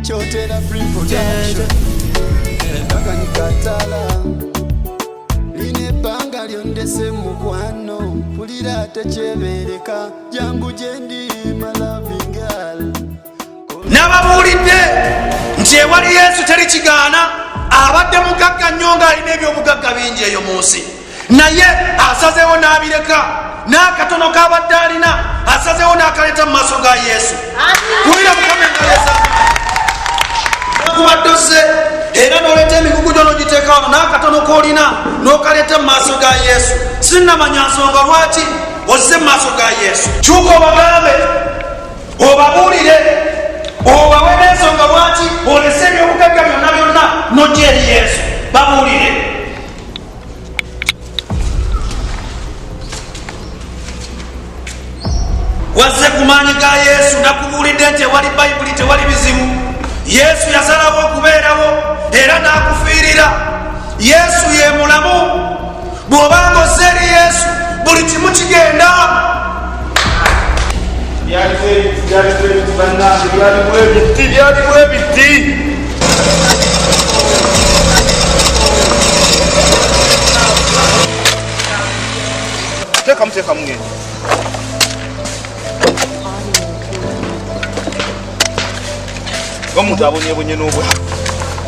Kyotera Free Production. Kakanikatala lino ebbanga lyondese mukwano, mpulira tekyebeereka, jangu gyendi my loving girl. Nababuulidde nti ewali Yesu teri kigaana. Abadde mugagga nnyo ng'alina ebyobugagga bingi eyo mu nsi, naye asazeewo n'abireka, n'akatono k'abadde alina asazeewo n'akaleeta mu maaso ga Yesu. Kubira Mukama engalo ez'amaanyi. Kubadde ozze era n'oleeta emigugu gyo n'ogiteeka wano, n'akatono k'olina n'okaleeta mu maaso ga Yesu. Sinnamanya nsonga lwaki ozze mu maaso ga Yesu. Kyuka obagambe, obabuulire, obawe n'ensonga lwaki olese ebyobugagga byonna byonna n'ojja eri Yesu. Babuulire. Wazze ku maanyi ga Yesu. Nakubuulidde nti ewali Bayibuli tewali bizibu. Yesu yasalawo okubeerawo era n'akufiirira. Yesu ye mulamu. Bw'obanga ozze eri Yesu, buli kimu kigenda. Byalimu ebiti, byalimu ebiti bannange, byalimu ebiti, byalimu ebiti. Teekamu, teekamu ngende. Omuntu abonyebonye n'obwa.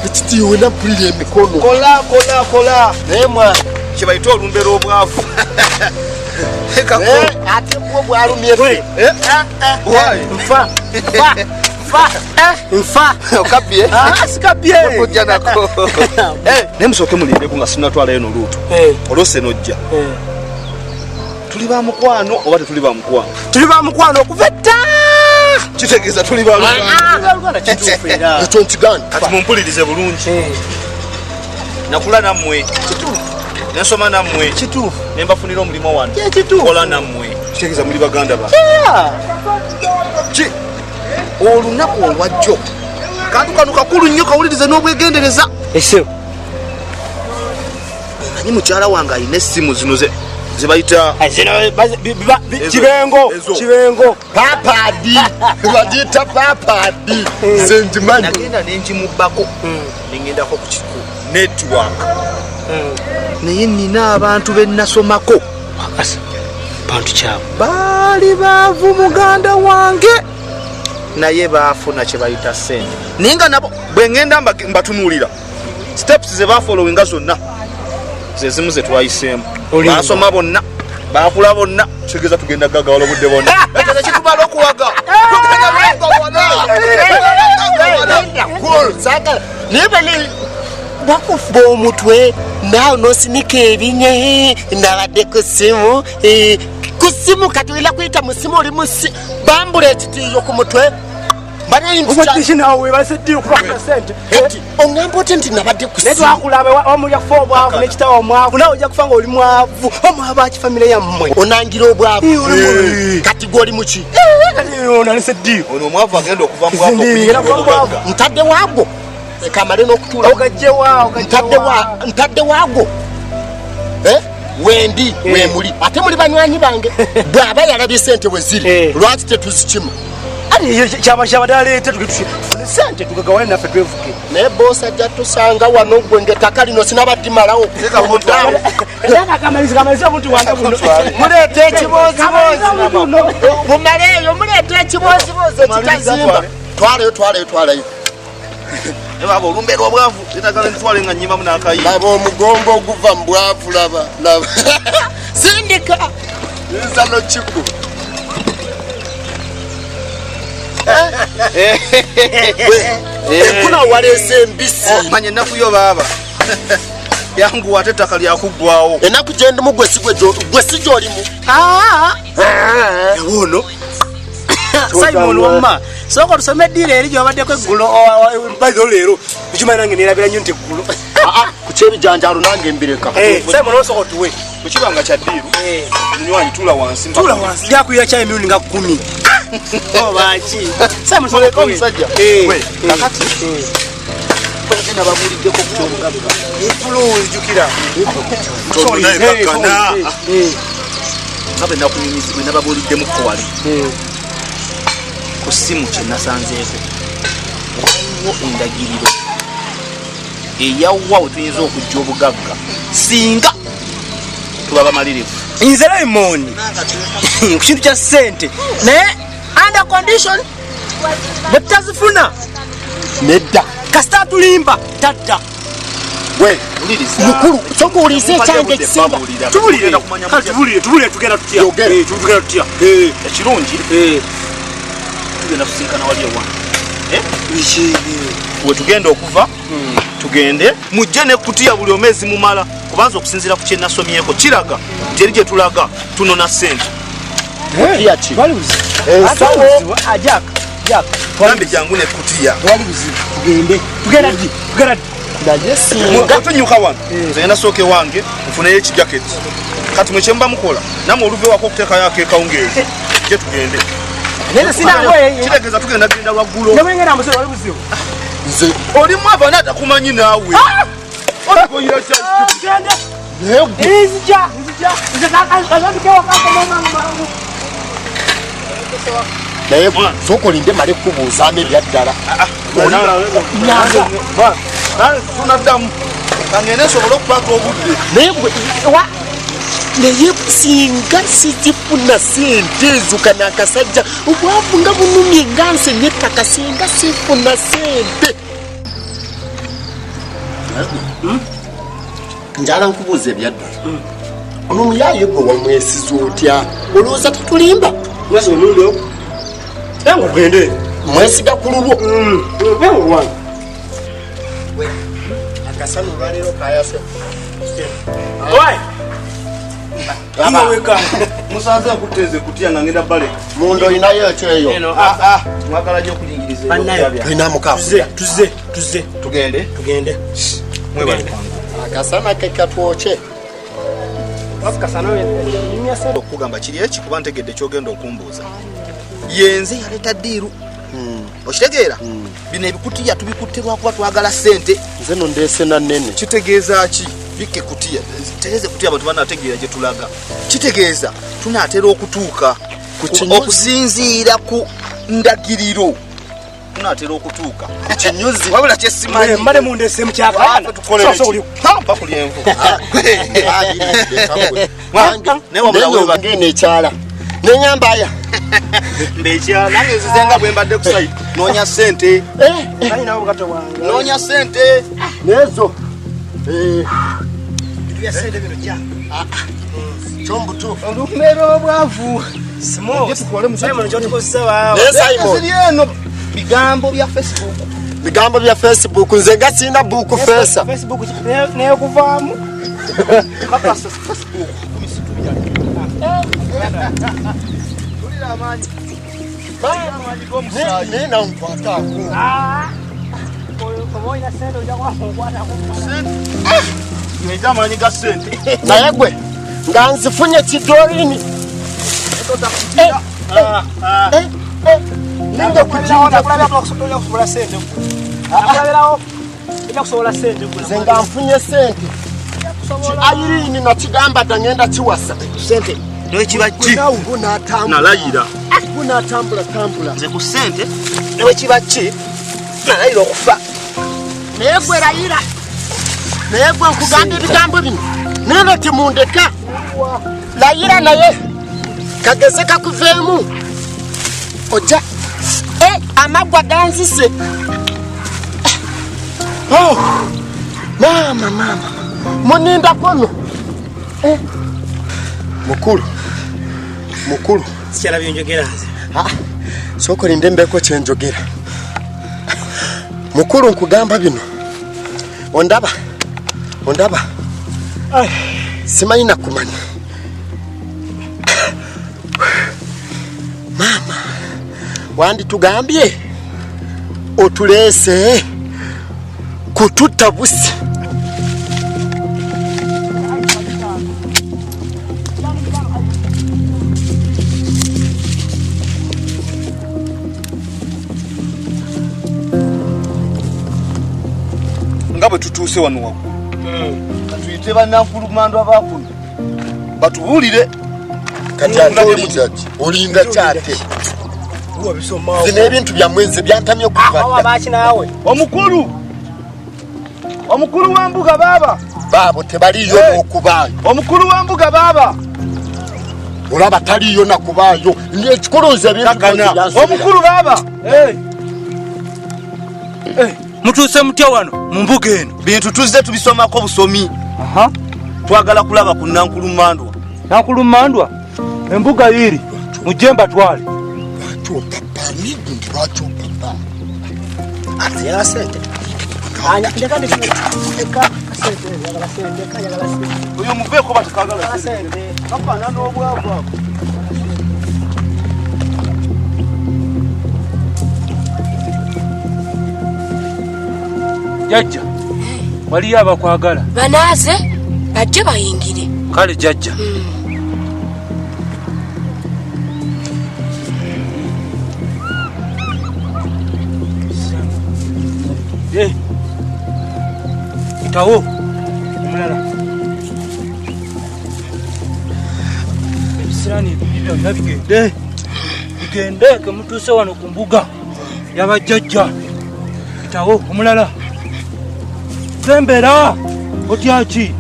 Ekiti wena mpulira emikono. Kola, kola, kola. Naye mwana. Kye bayita olumbe lw'obwavu. Ate bwo bwalumye ffe. Why? Nfa, nfa, nfa, nfa. Okabbye? Ah, sikabbye. Ojja nako. Naye musooke mulindeko nga sinnatwalayo no luutu. Olwose n'ojja. Tuli ba mukwano oba tetuli ba mukwano? Tuli ba mukwano okuva edda. Kitegeeza tuli ba luganda. Luganda kituufu era. Ekyo nkiganda. Kati mumpulirize bulungi. Nakula nammwe. Nensoma nammwe. Kituufu. Ne mbafunira omulimu wano. Kituufu. Kola nammwe. Kitegeeza muli baganda ba. Ki? Olunaku olwajjo. Kantu kano kakulu nnyo, kawulirize n'obwegendereza. Esebo. Omanyi mukyala wange alina essimu zino ze bayita Zino kibengo, Ezo. kibengo. Papaadi. Bagiyita papaadi. Nze ngimanyi. Nagenda ne ngimubbako, ne ŋŋendako ku kiku network, naye nina abantu be nasomako. Bantu kyabo. Baali baavu muganda wange, naye baafuna kye bayita ssente, naye nga nabo bwe ŋŋenda mbatunuulira steps ze bafollowinga zonna ze zimu ze twayiseemu. Olimba. Baasoma bonna, baakula bonna, kitegeeza tugenda gagawala obudde bonna. Ekyo tekitubala okuwaga. Tugenda gagawala. Cool, saagala. Naye bane bakufuba omutwe naawe n'osinika ebinye. Nabadde ku ssimu, ku ssimu kati olina kuyita mu ssimu, oli mu bambula ekitiiyo ku mutwe. Obadde naawe balese ddi okubakuza sente? Kati oŋŋamba otya nti nabadde ku Naye ssimu? twakulaba omulya kufa obwavu n'ekitawo omwavu, nawe ojja kufa nga oli mwavu. Omwavu aki famire yammwe? Onangira obwavu. Oli Kati gwe oli muki? Onalese ddi? Ono omwavu agenda okuva mu bwavu Zindi, okuyingira era kuva mu bwavu. obugagga. Ntadde waagwo kamale n'okutuula. Ogajjewa, ogajjewa. Ntadde waagwo. Wendi wemuli ate muli banywanyi bange. Bw'aba yalabye sente we ziri, lwaki tetuzikima? Kyabadde aleete tufune sente tugagawane naffe twevuge. Naye boosi ajja tusanga wano gwe ng'ettaka lino sinabadimalawo. Kamalize obuntu bwange buno. Muleeta ekiboozibozi. Kamalize obuntu buno. Bumaleeyo, muleeta ekiboozibozi ekitazimba. Twalayo, twalayo, twalayo. Naye baaba olumbe lw'obwavu yetagala ntwale nga nnyimbamu n'akayi. Laba omugongo oguva mu bwavu, laba, laba. Sindika yinza nokiku. Ekuna waleese embisi. Manya ennaku yo baaba yanguwa, ate ettaka lyakuggwawo. Ennaku gyendimu gwe si gwe si gyolimu. Ono Simon, wamma sooka otusome eddiiro eri gyobaddeko eggulo bairo leero. Ekimanyi nange nerabira nnyo nti eggulo. Ku kyebijanjaalo nange mbireka. Simon, osooka otuwe. Bwe kiba nga kya ddiiru, munywanyi, tuula wansi. Tuula wansi, lyakulira kyayi emirundi nga 10 obaki. Simon, sooka Muleke otuwe. omusajja. We, kakati ate nababuuliddeko ku kyobugagga. Influence, jjukira. Naye kakkana. Nga bwe nakunyumizibwe, nababuuliddemukko wali ku ssimu kye nasanzeeko. Waliwo endagiriro eyawwa we tuyinza okujja obugagga singa tuba bamalirivu. Nze Raymond ku kintu kya ssente, naye under condition bwe tutazifuna. Nedda. Kasita atulimba tadda. We mukulu, soka owulirize ekyange ekisinga. Tubulire, kale tubulire, tubulire, tugenda tutya? Yogera. Tugenda tutya? Ekirungi, tugenda kusinkana wali ewange wetugenda okuva. Tugende mujje nekutiya buli omezi mumala, kubanza okusinziira ku kyenasomyeko kiraga nti eri gye tulaga tunona sente. Kutiya ki? Twali buzibu. Ensawo. Jack, Jack. Gambe jangu nekutiya. Twali buzibu, tugende. Tugenda ddi? Tugenda ddi? Naye singa Otunyuka wano, nze ngenda sooka ewange nfuneyo ekijaketi. Kati mwe kyemuba mukola namwe oluva ewaka okuteekayo akekawungeezi gye tugende. Naye sinangoye. Kitegeeza tugenda genda lwaggulo. Nemwengera musolo, wali buzibu. Nze Olimu abaana atakumanyi naawe. Tugende. Naye gwe. Nzija, nzija, nze kazandikewakankomamangu. Naye sooka olinde male kubuuzaamu ebyaddala. Tunaddamu kangende nsobole okukwata obudde. Naye gwe wa naye singa sizifuna sente ezo, kano akasajja obwavu nga bunumye nga nsenye ettaka, singa sifuna sente. Njala nkubuuza ebyaddala, ono omuyaaye gwe wamwesiza otya? Olowooza tetulimba? Mwezi omulundi ogwo era nga ogende. Mwesiga ku lulwo. Era olwange. Akasana olwaleero kayase. Why? Iweka. Musanze nkuteeze kutya nga ngenda baleka. Munda olinayo ekyeyo? Mwagala gyo okuyingiriza. Bannaye. Olina mukafu? Tuze, tuze, tuze. Tugende. Tugende. Mwebale. Akasana ke katwokye. Okugamba kiri eki, kuba ntegedde kyogenda okumbuuza, yenze yaleeta deal. Okitegeera, bino ebikutiya tubikutte lwakuba twagala ssente. Nze no ndeese na nnene. Kitegeeza ki? Bikke kutiya, tereze kutiya, abantu banategeera gye tulaga. Kitegeeza tunaatera okutuuka Ku kinyuzi. Okusinziira ku ndagiriro tunaatera okutuuka Ku kinyuzi. Wabula kyesimanyi Mbale mundese mukyakaana. Bakulyenvu naye wabula weba ngenda ekyala neŋamba aya. Mbekyala nange nzize nga bwe mbadde ku site noonya ssente, noonya ssente. Nezo kyombutuufu. Olumera obwavu. Simon, kyotukozesa waawo. Naye Simon, ziri eno bigambo bya Facebook. Bigambo bya Facebook, nze nga sirina buuku feesa. Facebook neyokuvaamu. Kakasa Facebook. Tulira amaanyi g'omusaayi. Naye nawe nkwataako. Oba olina sente ojja kubamukwatako. Nyweza amaanyi ga ssente. Naye gwe nga nzifunye kidorini ninga kujinja. Kusobola sente akulabirawo, ojja kusobola sente. Nze nga nfunye sente, ki Ayirini nakigamba dda ngenda kiwasa. Sente newekiba ki Gunatambula. Nalayira. Gunatambula tambula. Nze ku ssente newekiba ki nalayira okufa. Naye gwe layira, naye gwe nkugamba ebigambo bino neno timundeka layira, naye kageze kakuveemu ojja. Eh, amaggwa ganzise. Oh, maama, maama, munindako no. Eh, mukulu, mukulu. Sikyala byenjogera nze. Ah, sooka olinde mbeeko kyenjogera. Mukulu, nkugamba bino, ondaba, ondaba, simanyi nakumanya. Maama, wanditugambye otuleese kututta busi. Nga bwe tutuuse wano waggulu, katuyite bannankulumando abakuno batubuulire. Kati ate olinda ki? Olinda kyate? Zino ebintu byammwe nze byantamye okuva. Omukulu. Omukulu w'embuga baaba. Baabo tebaliiyo n'okubaayo. Omukulu w'embuga baaba. Olaba taliiyo nakubaayo. Ekikulu nze ebintu byansobera. Omukulu baaba. Mutuuse mutya wano mu mbuga eno? Bintu tuzze tubisomako busomi. Twagala kulaba ku Nankulu Mandwa. Nankulu Mandwa? Embuga yiri mujje mbatwale. Lwaki opapa? Nigundi lwaki opapa? Oyo muveeko batukagala sente. Kafaanana obwavu ako. Jajja, waliyo abakwagala. Banaaze bajje bayingire. Kale jajja. Itawo omulala. Ebisiraani ebibi byonna bigende. Bigende ke mutuuse wano ku mbuga y'abajjajja. Itawo omulala. Sembera otya ki?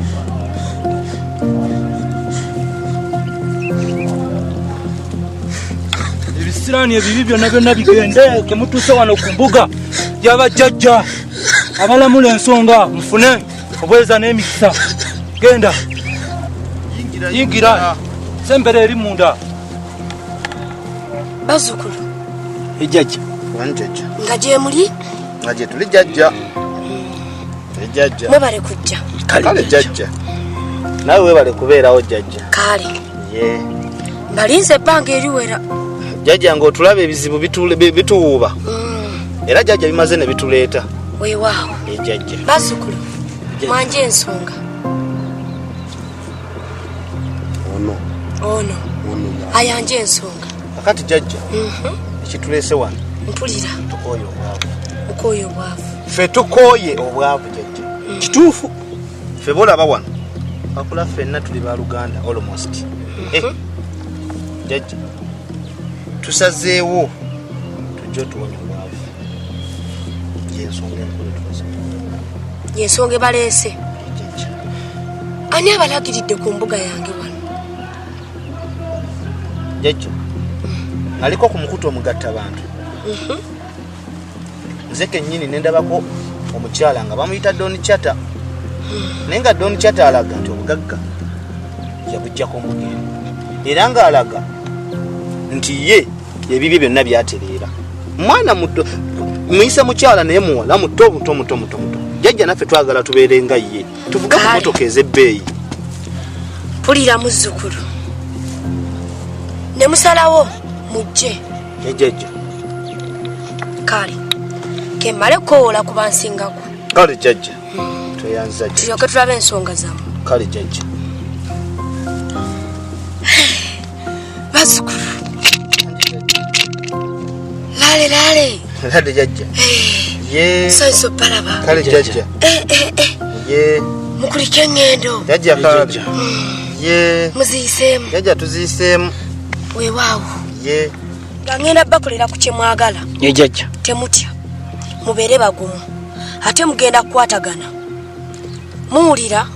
Ebisiraani ebibi byonna byonna bigende ke mutuuse wano ku mbuga y'abajjajja. Abalamula ensonga mufune obweza n'emikisa. Genda. Yingira. Sembera eri munda. Bazzukulu. Ejjajja. Wanjajja. Nga gye muli? Nga gye tuli jjajja. Ejjajja. Mwebale kujja. Kale jjajja. Naawe weebale kubeerawo jjajja. Kale. Ye. Mbalinze ebbanga eriwera. Jjajja ng'otulaba ebizibu bituwuuba. Era jjajja bimaze ne bituleeta. Weewaawo. Ejjajja. Bazzukulu, mwanje ensonga. Ono. Ono. Ayanje ensonga. Kakati jjajja. Ekituleese wano. Mpulira. Tukooye obwavu. Mukooye obwavu. Ffe tukooye obwavu jjajja. Kituufu. Ffe bolaba wano. Bakula ffenna tuli baluganda almost. Jjajja. Tusazeewo tujje otuwonye obwavu. Y'ensonga enkulu tukoze. Y'ensonga ebaleese. Ani abalagiridde ku mbuga yange wano? Jjajja, aliko ku mukutu omugatta bantu. Nze kennyini ne ndabako omukyala nga bamuyita Don Chata. Naye nga Don Chata alaga nti obugagga yabuggyako mbuga eno. Era ng'alaga nti ye ebibye byonna byatereera. Mwana muto, muyise mukyala naye muwala muto muto muto muto muto. Jjajja naffe twagala tubeere nga ye. Tuvuge ku mmotoka ez'ebbeeyi. Mpulira muzzukulu. Ne musalawo mujje. Jjajja. Kale. Ke mmale kukowoola ku bansingako. Kale jjajja. Tweyanza jjajja. Tulyoke tulabe ensonga zammwe. Kale jjajja. Bazzukulu. Lale lale. Lale jjajja. Ye. Nsanyuse okubalaba. Kale jjajja. Ye. Mukulike engendo. Jjajja kale. Ye. Muziyiseemu. Jjajja tuziyiseemu. Weewaawo. Ye. Nga ngenda bakolera ku kye mwagala. Ye jjajja. Temutya. Mubeere bagumu. Ate mugenda kukwatagana. Muwulira?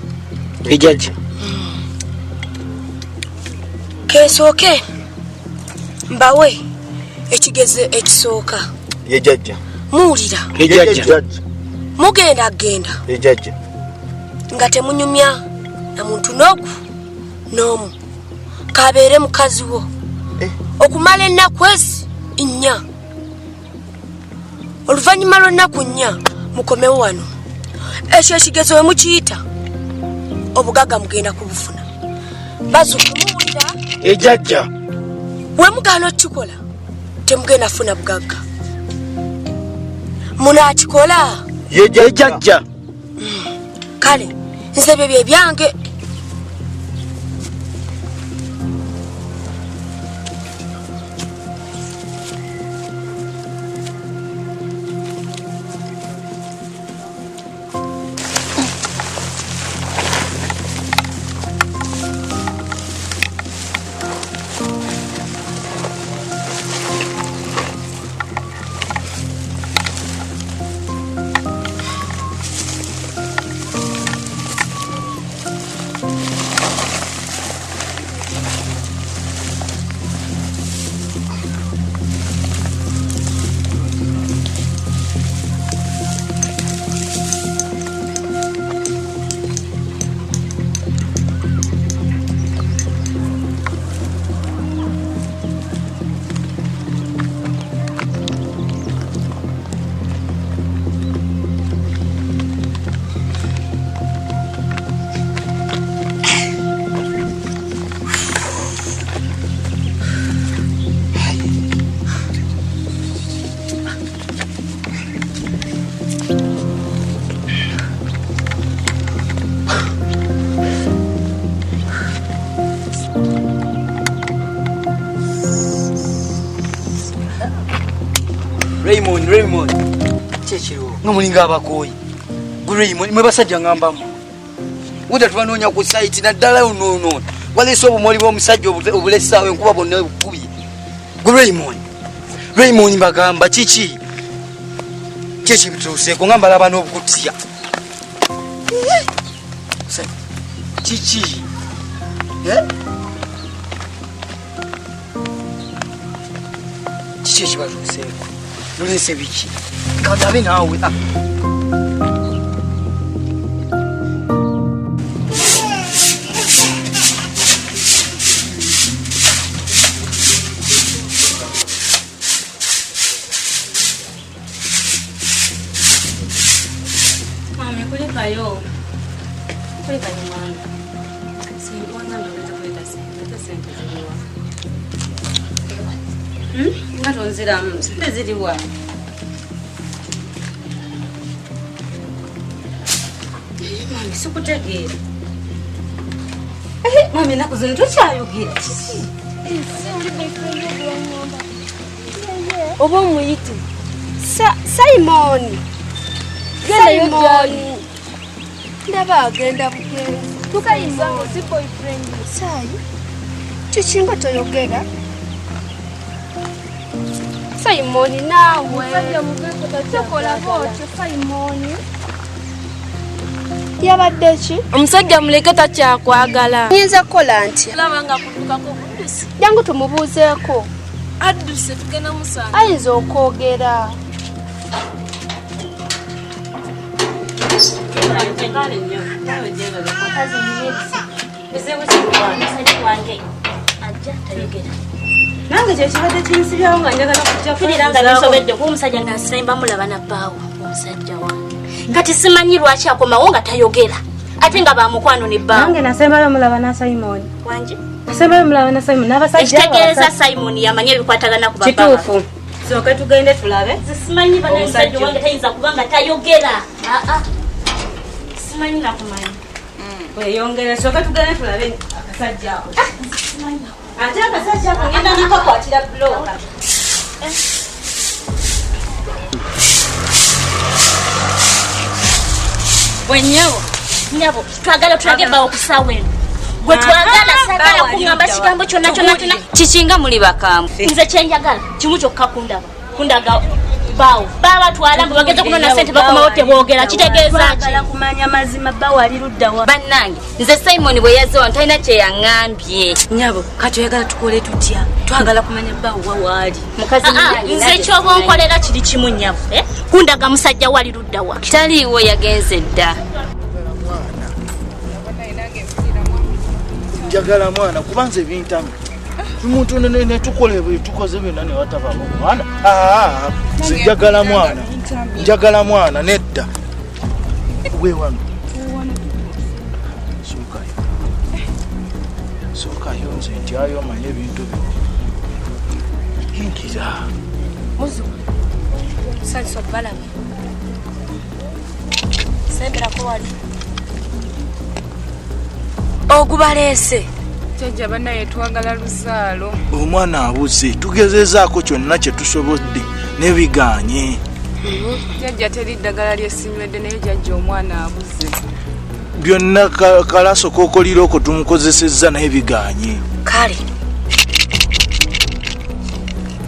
Ye jjajja. Kensooke mbawe ekigezo ekisooka. Ye jjajja. Muwulira? Ye jjajja. Mugenda genda. Ye jjajja. Nga temunyumya na muntu n'ogu n'omu. Kabeere mukazi wo. Okumala ennaku ezi nnya. Oluvannyuma lw'ennaku nnya mukomewo wano. Ekyo ekigezo we mukiyita obugagga mugenda kubufuna. Bazzukulu muwulira? Ye jjajja. We mugaana okukikola temugenda kufuna bugagga. Munaakikola? Ye jjajja. Kale nze ebyo bye byange. Raymond, Raymond. Kyekiriwo nga mulinga abakooyi. Gwe Raymond, mwe basajja ngambamu. Wuta tubanoonya ku site naddala onoonoona. Waleese obumoli bw'omusajja obulesaawo enkuba bwonna bukubye. Gwe Raymond. Raymond mbagamba kiki? Kiki bituuseeko nga mbalaba n'obukutya. Kiki? Eh? Kiki ekibatuuseeko? Luleese biki? Kandabe naawe. Mami, kulikayo. Kulikayo mwana. Sinkwanga ndowooza kuleta ssente, ate ssente ziriwa? Nga tonziramu, ssente ziriwa? Mami, sikutegeera. Mami, ennaku zino tokyayogera. Kiki? Oba omuyite. Simon. Simon. Ndaba agenda bugenzi. Simon si boyfriend. Sayi. Kiki nga toyogera? Simon naawe. Tokola bw'otyo Simon. Yabadde ki? Omusajja muleke takyakwagala. Nyinza kukola ntya? Laba nga akuddukako buddusi. Jangu tumubuuzeeko. Adduse tugenda musanga. Ayinza okwogera. Nange kye kibadde kinsibyawo nga njagala kujja Mpulira nga binsobedde kuba omusajja nga nsimba mulaba na bbaawo omusajja wange. Kati simanyi lwaki akomawo nga tayogera ate nga bamukwano ne bbaawo. Nange nasembayo mulaba na Simon. Wangi? Nasembayo mulaba na Simon n'abasajja abo Ekitegeeza abasatu. Simon yamanyi ebikwatagana ku babba. Kituufu. Sooke tugende tulabe. Nze simanyi bana Omusajja omusajja wange tayinza kuba nga tayogera. Aa. Simanyi nakumanya. Weyongere sooke tugende tulabe akasajja ako. Ate akasajja ako ngenda nakakwatira bulooka. Gwe nnyabo. Nnyabo, twagala tulage bbaawo ku ssaawa eno. Gwe twagala saagala kuŋŋamba kigambo kyonna kyonna kyonna. Kikinga muli bakambwe. Nze kye njagala kimu kyokka kundaba. Kundaga bbaawo. Baabatwala mbu bageze kunona ssente bakomawo teboogera. Kitegeeza ki? Twagala kumanya mazima bbaawo ali ludda wa. Bannange, nze Simon bwe yazze wano talina kye yaŋŋambye. Nnyabo, kati oyagala tukole tutya? Twagala kumanya bbaawo wa waali. Mukazi munnange, Nze nange ky'oba onkolera kiri kimu nnyabo. Kundaga musajja wali ludda wa. Taliiwo yagenze dda. Njagala mwana kuba nze bintamye. Omuntu ne tukola ebyo tukoze byonna ne watavaamu mwana. Nze njagala mwana. Njagala mwana nedda. We wano. Sookayo. Sookayo nze ntyayo omanye ebintu bino. Yingira. Muzzukulu. Nsanyusa okubalaba. Semberako wali. Ogubaleese. Jjajja bannaye twagala luzaalo. Omwana abuze tugezezaako kyonna kye tusobodde n'ebigaanye. Jjajja teri ddagala lyesinywedde naye jjajja omwana abuze. Byonna kalaso k'okolira okwo tumukozesezza naye bigaanye. Kale.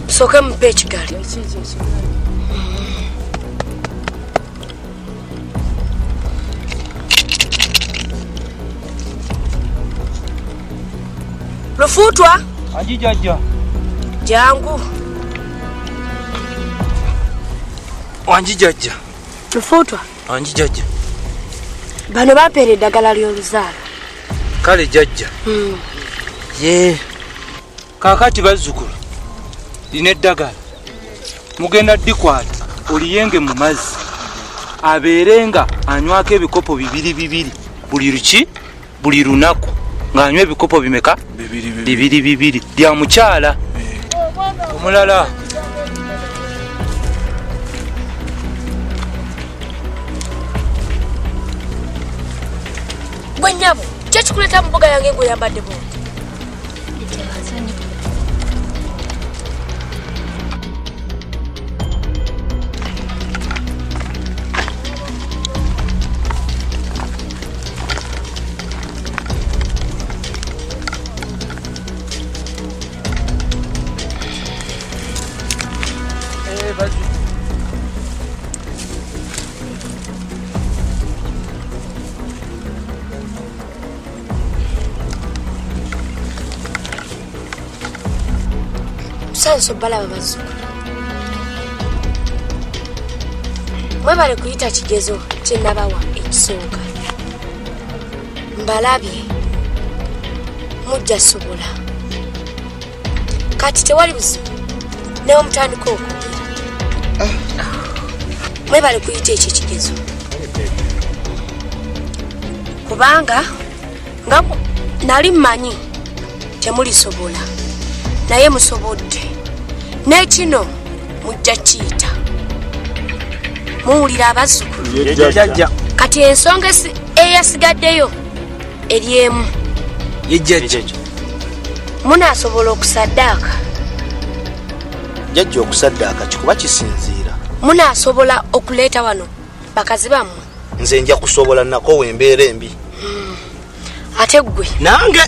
Sooke mumpe ekigali. Lufuutwa. Anji jjajja. Jangu. Anji jjajja. Lufuutwa. Anji jjajja. Bano bampeera eddagala ly'oluzaalo. Kale jjajja. Ye. Kaakati bazzukulu lina eddagala mugenda ddikwata oliyenge mu mazzi abeere nga anywako ebikopo bibiri bibiri buli luki buli lunaku ng'anywa ebikopo bimeka bibiri bibiri lya mukyala omulala. Gwe nnyabo, ki ekikuleeta mu mbuga yange ng'oyambadde bw'oti? Kale bazi. Tusanyusa obbalaba bazzukulu. Mwebale kuyita kigezo kye nabawa ekisooka. Mbalabye mujja sobola. Kati tewali buzibu newe mutandika okwogera. Mwebale kuyita ekyo ekigezo, kubanga nga nali mmanyi temulisobola, naye musobodde. N'ekino mujja kiyita. Muwulira abazzukulu? Jjajja. Kati ensonga eyasigaddeyo eri emu. Ye jjajja. Munaasobola okusaddaaka? Jjajja, okusaddaaka kikuba kisinziira. Munaasobola okuleeta wano bakazi bammwe? Nze nja kusobola, nakowa embeera embi. Ate ggwe? Nange.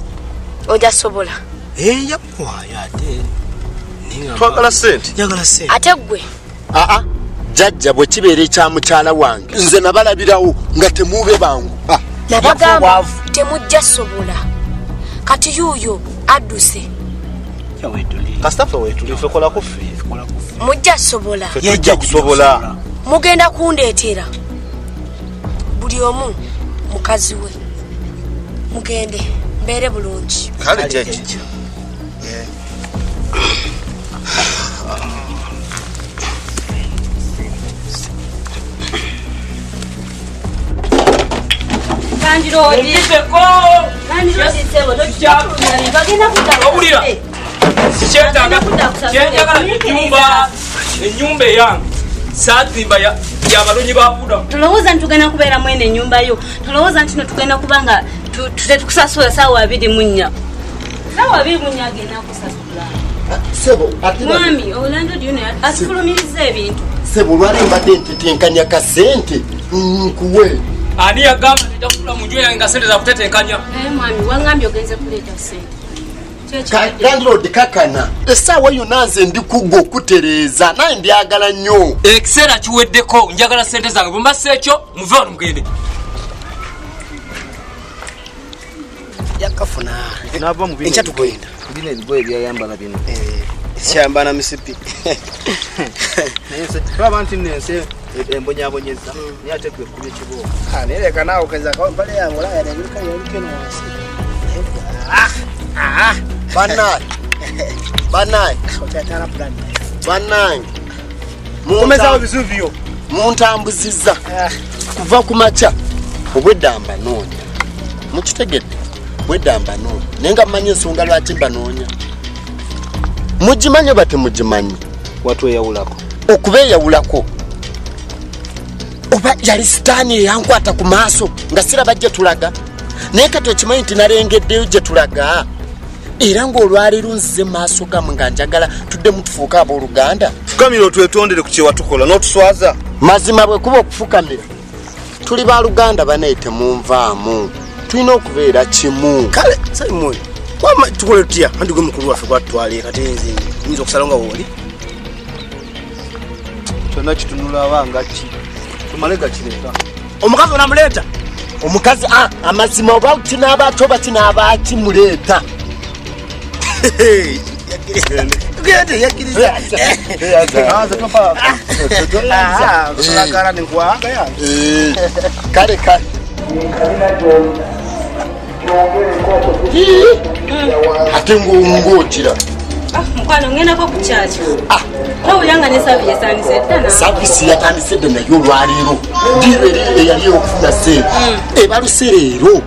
Ojja sobola. Nja kuwaayo ate. Twagala ssente. Njagala ssente. Ate ggwe? Aa, jjajja, bwe kibeera ekya mukyala wange, nze nabalabirawo nga temuube bangu. Nabagamba temujja sobola. Kati yuuyo adduse. Kasita ffe weetuli, ffe kola ku ffe. Mujja sobola. Ffe tujja kusobola. Mugenda kundeetera buli omu mukazi we. Mugende mbeere bulungi. Kale jjajja. Owulira? Sikyetaaga, kyenjagala ennyumba, ennyumba eyange saazimba yabalonyi ba budamu. Tolowooza nti tugenda kubeera mwene ennyumba yo. Tolowooza nti no tugenda kuba nga tetukusasula saawa 24. Saawa 24 agenda kusasula. Sebo, ate Mwami, olandlord yuno atufulumiriza ebintu. Sebo, olwali mbadde ntetenkanya kasente nkuwe. Ani yagamba nti mu nju yange nga sente zakutetenkanya? Naye mwami, wangambye ogenze kuleeta sente. Landlord kakana, essaawa yonna nze ndi kugwa okutereeza, naye mbyagala nnyo. Ekiseera kiweddeko, njagala sente zange. Bwe mbassa ekyo muve wano mugende. Yakafuna. Nava mu bino Enkya tugenda. Bino ebigoye byayambala bino. Kyambana misipi. Naye nse tulaba nti nno ensi embonyabonyeza, naye ate gwe ekubye kibooko. Naye leka naawe okeza mpale yange olaba yalabika yaliko eno wansi. Bannange, bannange, bannange, Mukomezaawo bizibu byo. Muntambuzizza kuva ku makya, obwedda mbanoonya. Mukitegedde? Bwedda mbanoonya, naye nga mmanyi ensonga lwaki mbanoonya. Mugimanyi oba temugimanyi? Watweyawulako. Okubeeyawulako oba yali sitaani eyankwata ku maaso nga siraba gye tulaga, naye kati okimanyi nti nalengeddeyo gye tulaga, era ng'olwaleero nzize mu maaso gammwe nga njagala tuddemu tufuuke abooluganda. Fukamira otwetondere ku kyewatukola n'otuswaza. Mazima bwe kuba okufukamira, tuli baluganda banaye, temunvaamu, tulina okubeera kimu. Kale Simon, wama tukole tutya? Anti gwe mukulu waffe gwatutwala kati nze nyinza okusalawo nga wooli. Kyonna kitunula aba nga ki, tumale gakireka. Omukazi onamuleeta? Omukazi amazima oba kinaaba ki oba kinaaba kimuleeta. Tugende, yakkiriza. Solagala nenkuwanga yange. Kale kale. Ate ng'ogira. Mukwano, ngendako ku kyaki. Towulira nga ne service yatandise dda? Service yatandise dda, naye olwaleero deal eri eyali okufuna sente ebaluse leero,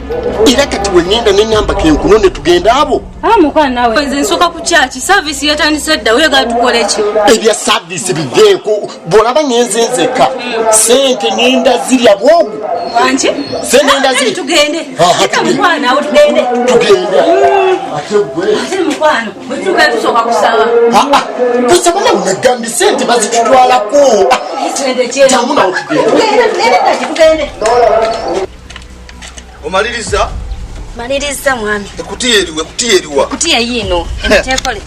era kati wengenda neŋŋamba kenkuno ne tugenda abo. Ah, mukwano, naawe nze nsooka ku kyaki, service yatandise dda, oyagala tukole ki? Ebya service biveeko, bw'olaba ngenze nzeka, sente ngenda zirya bwogu. Wangi? Sente ngenda zirya. Tugende. Aha, Ita tugende. mukwano, awo tugende. Tugende ate gwe. Ate mukwano, bwe tutuuka tusooka kusaba. Kusaba nawe, nagambye sente bazitutwalako. Sente kyera. Jangu nawe tugende. Tugende, tugende dda, tugende. Omaliriza. Maliriza mwami. Ekutiya eriwa, ekutiya eriwa. Ekutiya yiino, eno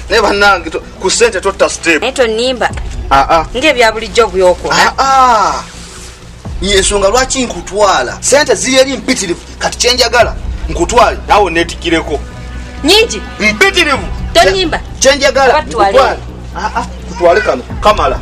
Naye bannange ku ssente totta step. Naye tonimba. Aa. Ng'ebya bulijjo bw'okola. Aa. Ensonga lwaki nkutwala? Ssente ziri eri mpitirivu. Kati kye njagala nkutwale naawe neetikireko. Nyingi. Mpitirivu. Tonimba. Kye njagala nkutwale. Aa, tutwale kano kamala.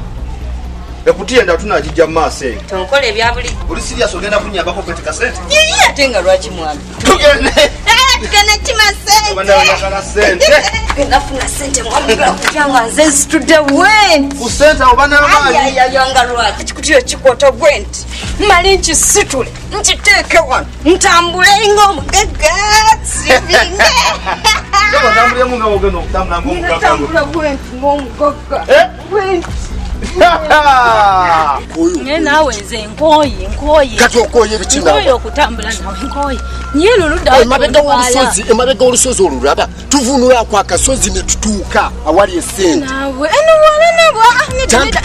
Ekutiya endala tunagijja mu maaso eyo. Tonkola ebya bulijjo. Oli serious ogenda kunnyambako kwetika ssente? Yiyi ate nga lwaki mwami? Tugende. Tugende kima ssente. Bannange ssente. Tugenda funa ssente mwami kutya nga nze nsitudde bwenti. Ku ssente awo banamaanyi. Ayayaya nga lwaki? Ekikutiya kikwata bwenti. Mmale nkisitule, nkiteeke wano, ntambule ng'omugagga, siringe. Otambuliremu nga bw'ogenda okutambula ng'omugagga. Ntambula bwenti ng'omugagga. Bwenti. Naye naawe nze nkooye, nkooye. Kati okooye biki naawe? Nkooye okutambula naawe, nkooye. Naye luludda Emabega w'olusozi, emabega w'olusozi olulaba, tuvunulako akasozi ne tutuuka awali essente. Naawe, eno wala nabo, Tugende.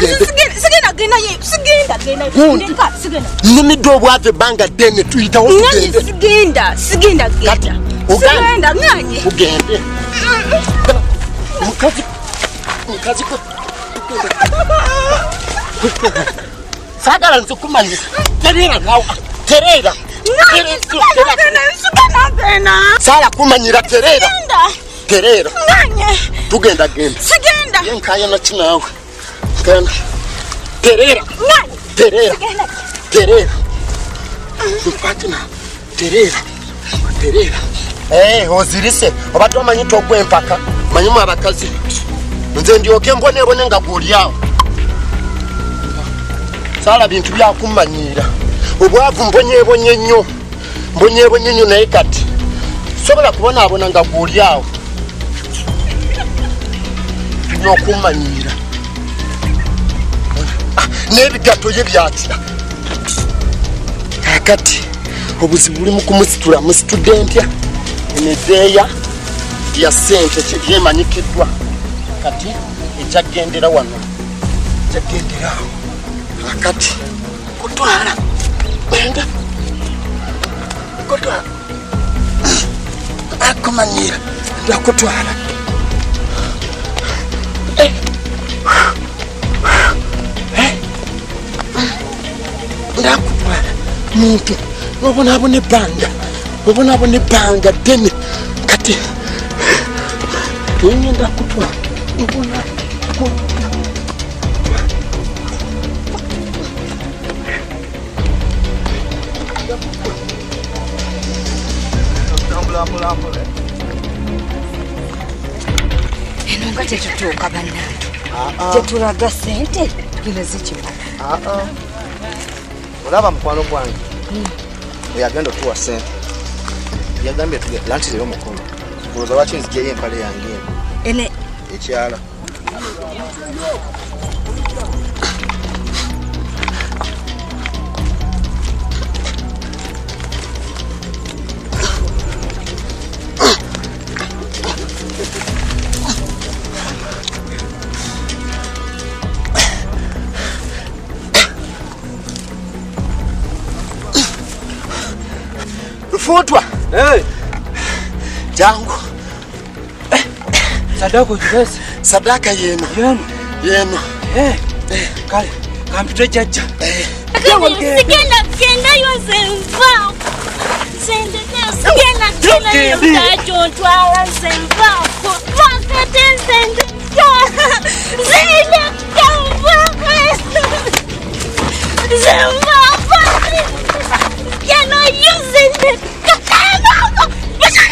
sigenda genda ye, sigenda genda. Gundi. Ndeka, sigenda. Nnumidde obwavu ebbanga ddene tuyitawo Ŋŋanye tugende. sigenda, sigenda genda. Ogaanye? Sigenda, ŋŋanye. Tugende. Mukazi, mukazi ko. Saagala nze kumanya. Tereera naawe, tereera. Ŋŋanye, sigenda genda, sigenda genda. Saala kumanyira, tereera. Sigenda. Tereera. Ŋŋanye. Tugenda genda. Sigenda. Ye nkaayana ki naawe? Nkaayana. Tereera. Ŋŋanye. Tereera. Sigenda. Tereera. Nkwate naawe. Tereera. Tereera. Ozirise. Obadde omanyi togwa empaka. Manyimu abakazi. Nze ndyoke mboneebone nga gw'oli awo. Saala bintu byakummanyiira. Obwavu mbonyeebonye nnyo. Mbonyeebonye nnyo naye kati sobola kubonaabona nga gw'oli awo. Tulina okummanyiira. N'ebigatto ye byakira. Kaakati obuzibu buli mu kumusitula. Musitudde ntya? Eno ya ssente yeemanyikiddwa. Kati ejja kugendera wano. Ejja kugendera awo. Kaakati kutwala. Genda. Kutwala. Akumanyira. Ndakutwala. Ndakutwala. Muntu obonaabona ebbanga. Obonaabona ebbanga ddene. Kati ngenda kutwala. Obona. Eno nga tetutuuka bannange. Tetulaga ssente tugenda zikimala. Olaba mukwano gwange oyo agenda otuwa ssente yagambye tulantireyo omukono. Olowooza lwaki nzigyeyo empale yange eno? Ene Ekyala. Futwa. Jangu. Sadaka ogirese? Sadaka yeno. Yeno. Yeno. Kale, kampite jjajja. Sigenda gendayo nze nvaako. Nze ndeka sigenda gendayo gyontwala nze nvaako. Lwakate nze ndeka. Nze ndeka nvaako. Nze nvaako. Genda yo nze ndeka. Nvaako. Nvaako.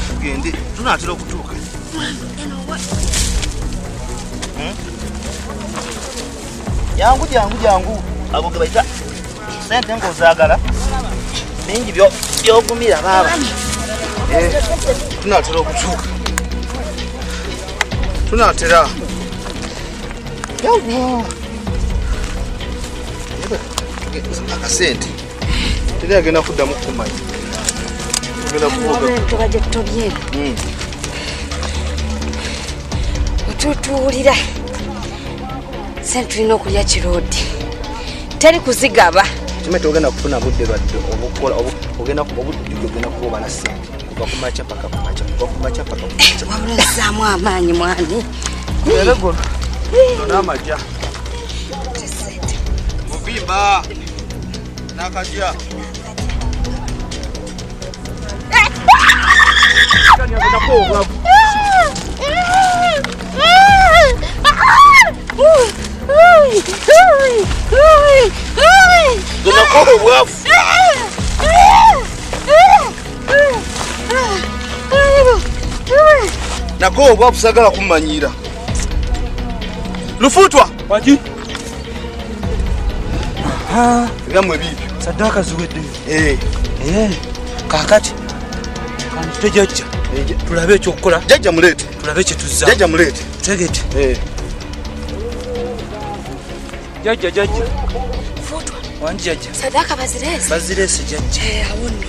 Tugende, tunaatera okutuuka. Jangu, jangu, jangu. Ago ge bayita ssente ng'ozaagala. Bingi by'ogumira baaba. Tunaatera okutuuka. Tunaatera. Jangu. Akasente teri agenda kuddamu kukumanya. Ogenda kuvuga. Entoba gye tutobye. Otutuwulira. Sente tulina okulya kiroodi. Teri kuzigaba. Kime togenda kufuna budde lwadde obukola ogenda obudde ogenda kuba obala ssente kuva ku makya paka ku makya kuva ku makya paka ku makya. Wabula ozzaamu amaanyi mwami. Leero guno n'amajja. Muvimba n'akajja. Nakoba obwavu. Nakoba obwavu sagala kumanyira. Lufutwa. Waki? Ebyammwe biibyo. Saddaaka ziwedde. Kaakati kanzite jjajja tulabe ekyokukola. Jjajja muleete. Tulabe kye tuzza. Jjajja muleete. Tegete. Jjajja jjajja. Futwa. Wangi jjajja. Saddaaka bazireese? Bazireese jjajja. Awo nno.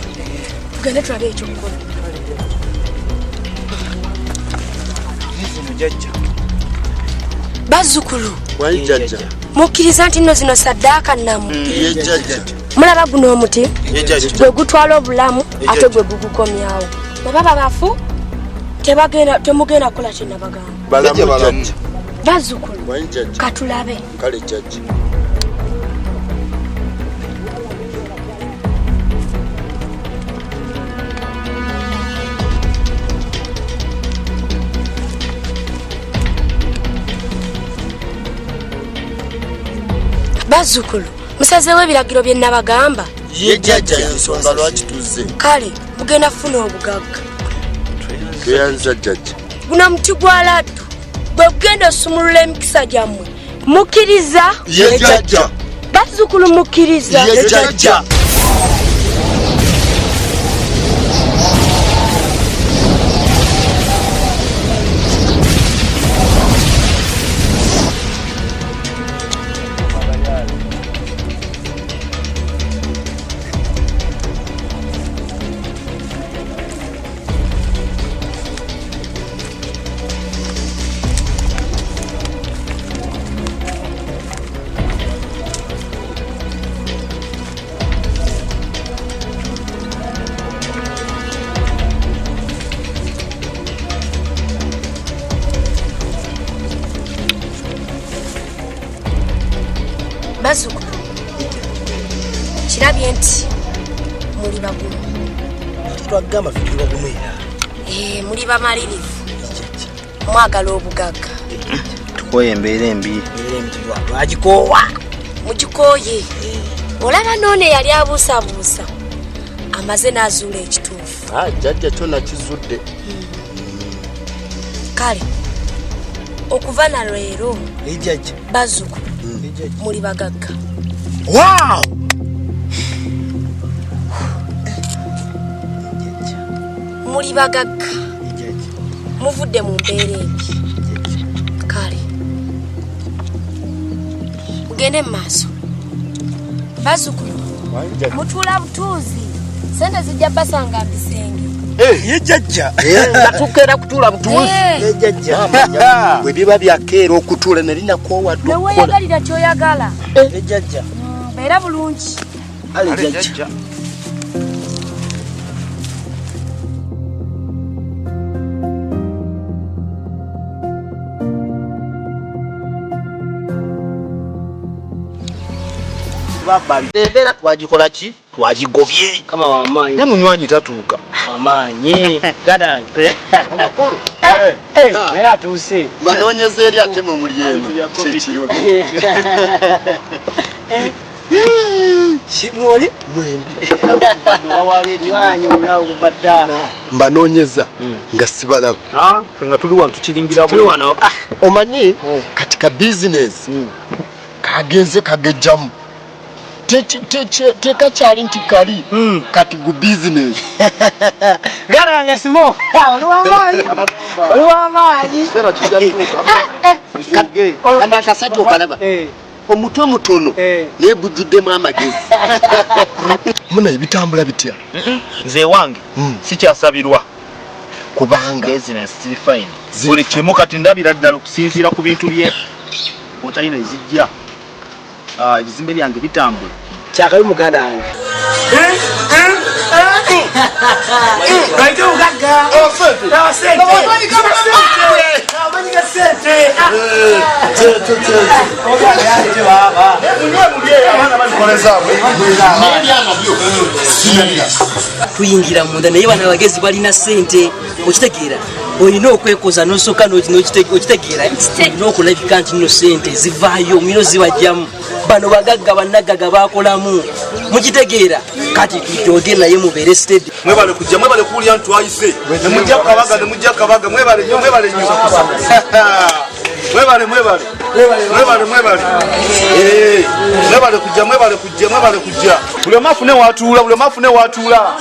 Tugende tulabe ekyokukola. Zino jjajja. Bazzukulu. Wangi jjajja. Mukkiriza nti nno zino saddaaka nnamu? Ye jjajja. Mulaba guno omuti? Ye jjajja. Gwe gutwala obulamu ate gwe gugukomyawo. Bwe baba bafu tebagenda temugenda kukola kye nabagamba. Balamu jjajja. Bazzukulu. Wangi jjajja. Katulabe. Kale jjajja. Bazzukulu, musazeewo ebiragiro bye nabagamba? Ye jjajja, ensonga lwaki tuzze. Kale mugenda kufuna obugagga. Tweyanza jjajja. Guno muti gwa laddu gwe gugenda osumulula emikisa gyammwe. Mukkiriza? Ye jjajja. Bazzukulu mukkiriza? Ye jjajja. Bazzukulu, kirabye nti muli bagumu. Twagamba ffe tuli bagumu era. Muli bamalirivu. Mwagala obugagga. Tukooye embeera embi. Twagikoowa. Mugikooye. Olaba n'ono eyali abuusabuusa amaze n'azuula ekituufu. Jjajja kyo nakizudde. Kale okuva na leero bazzukulu muli bagagga. Wow! Muli bagagga. Muvudde mu mbeera embi. Kale mugende mu maaso. Bazzukulu mutuula butuuzi, sente zijja basanga mu bisenge. Ye jjajja. Nga tukeera kutuula butuuzi. Ye jjajja. Bwe biba byakeera okutuula nali nakoowadde okukola. Neweeyagalira ky'oyagala. Ye jjajja. Mbeera bulungi. Ale jjajja. Embeera twagikola ki? Twagigobye. Kama wamaanyi. Naye munywanyi tatuuka. Amaanyi. Gadange. Naye atuuse. Banoonyeza eri ate mwe muli eno. Kikiriwo. Kimwoli? Mwembi. Mbanoonyeza nga sibalaba. Nga tuli wano tukiringira Tuli wano. Omanyi kati ka bizinesi kagenze kagejjamu. Tekakyali nti kali kati gu bizinesi. Gadange simo. Oli wamaanyi. Oli wamaanyi. Kano akasajja okalaba. Omutwe mutono naye gujjuddemu amagezi. Munaye bitambula bitya? Nze ewange sikyasabirwa kubanga business ziri fine. Buli kimu kati ndabira ddala okusinziira ku bintu bye otalina ezijja. Ebizimbe byange bitambula. Kyakabi muganda wange. Baite obugagga. Amanyi ga sente. Tuyingira munda naye bano abagezi balina sente, okitegeera olina okwekoza nosooka okitegeera olina okulabika nti nno sente zivaayo mino zibajjamu. Bano bagagga bannaggaga bakolamu, mukitegeera. Kati tujoge naye mubeere steady. Mwebale kujja, mwebale kuwulira nti twayise nemujja kabaga, nemujja kabaga. Mwebale nnyo, mwebale nnyo, mwebale, mwebale, mwebale, mwebale. Mwebale kujja, mwebale kujja, mwebale kujja. Buli omu afune watuula, buli omu afune watuula.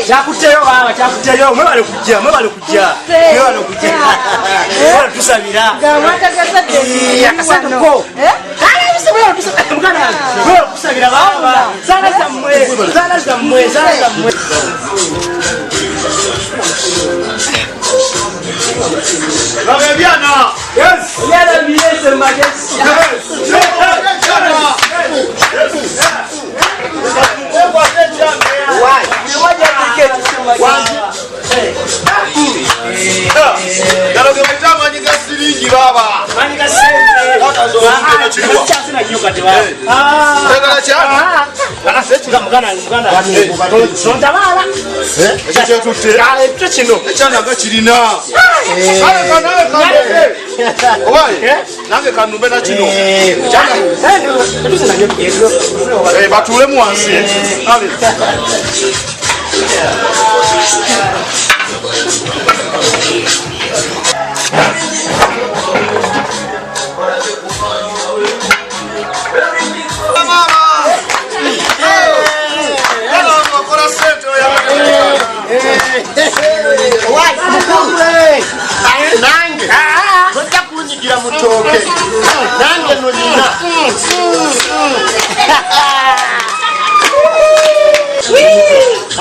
Kyakutteyo baaba, kyakutteyo. Mwebale kujja, mwebale kujja, mwebale kujja, mwebale tusabira. Akasente ko mwebale kusabira baaba. Zaala zammwe, zaala zammwe, zaala zammwe. Laba ebyana. Ebyana bireese mu magezi. Gano ge bayita amaanyi ga siringi baaba. Amaanyi ga sente. Oyagala kyana? Tontabaala. Ekyo kyetutte. Ekyo kino. Ekyana nga kirina. Kale kanawe kanumbe. Obaye nange kanumbe na kino. Batuulemu wansi. Kale. Nange tojja kunyigira mutooke, nange no nina.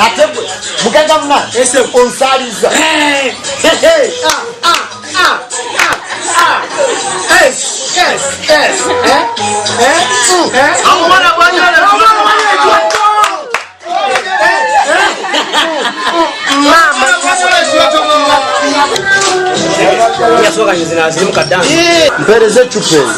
Ate gwe mugagga muna onsaliza. Omwana bwanyala. Mpeereza eccupa eyo.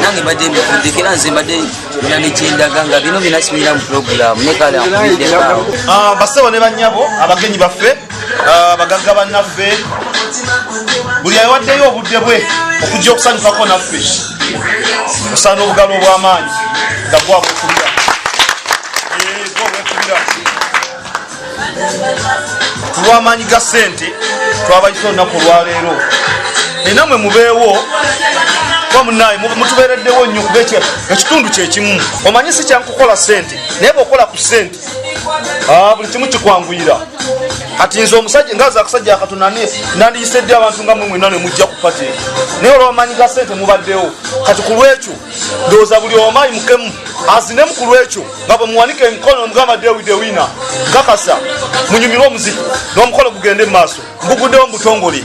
Nange mbadde mbivuddeko era nze mbadde nina nekyendaga nga bino byonna sibiina mu pulogulaamu naye kale ankubiddeko. Bassebo ne bannyabo, abagenyi baffe, bagagga bannaffe, buli awaddeyo obudde bwe okujja okusanyukako naffe, osaana obugalo obw'amaanyi nga gwabwekubira. Gwabwekubira ku lw'amaanyi ga ssente twabayise olunaku olwaleero. Naye mubeewo kuba munnaye mutubeereddewo nnyo, kuba ekitundu kyekimu. Omanyi si kyankukola ssente, naye bw'okola ku ssente buli kimu kikwanguyira. Kati nze omusajja nga akasajja akatono nandiyisedde abantu nga mwe mwenna ne mujja ku pati, naye olw'amaanyi ga ssente mubaddewo. Kati ku lwekyo ndowooza buli omaanyi mukemu azinemu ku lwekyo nga bwe muwanika emikono mugamba Dewi Dewina, nkakasa munyumirwe omuziki n'omukolo gugende mu maaso. Nguguddewo mu butongole.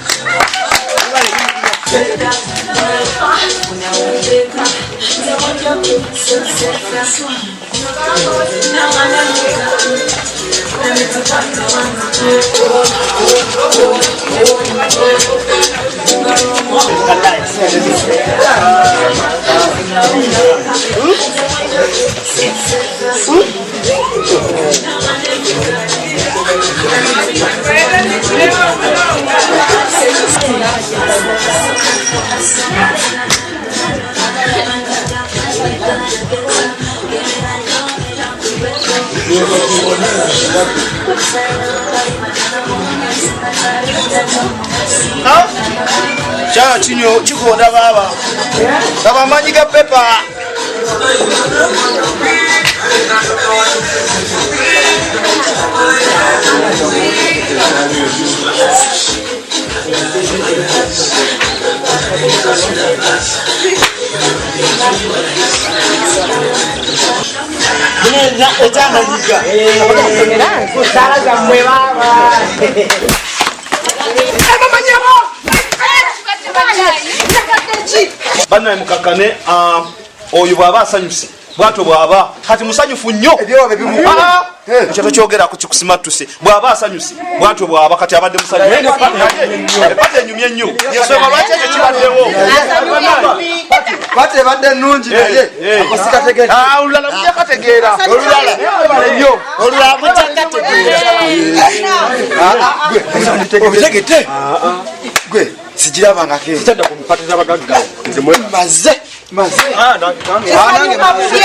Kyana kinyo kikonda baaba. Laba amaanyi ga pepa. Ekyamanyiga saala zammwe baaba. Bannaye mukakkane, oyo bw'aba asanyuse bwatyo bw'aba kati musanyufu nnyo. Ekyo tokyogerako, kikusimattuse. Bw'aba asanyuse bwatyo bw'aba kati abadde musanyufu, epata enyumye nnyo. Yensonga lwaki ekyo kibaddewo. Pate ebadde nnungi naye akosikategedde. Olulala mujja kategeera. Olulala. Nnyo. Olulala mujja kategeera. Obitegedde gwe sigirabangako. Kitadda ku mpata z'abagagga. Maze maze. Nange maze.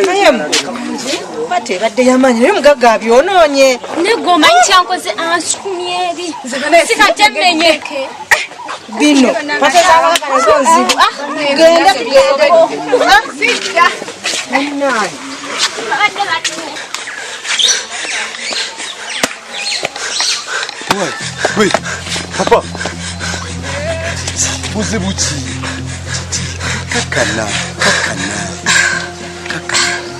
Naye pate ebadde yamaanyi naye omugagga abyonoonye. Negwe omanyi kyankoze, ansukumye eri sikatemmenyeke. Bino pate z'abagagga nazo nzibu. Genda tugendeko. Munnange. Gwe papa, buzibu ki? Kakana, kakana, kakana,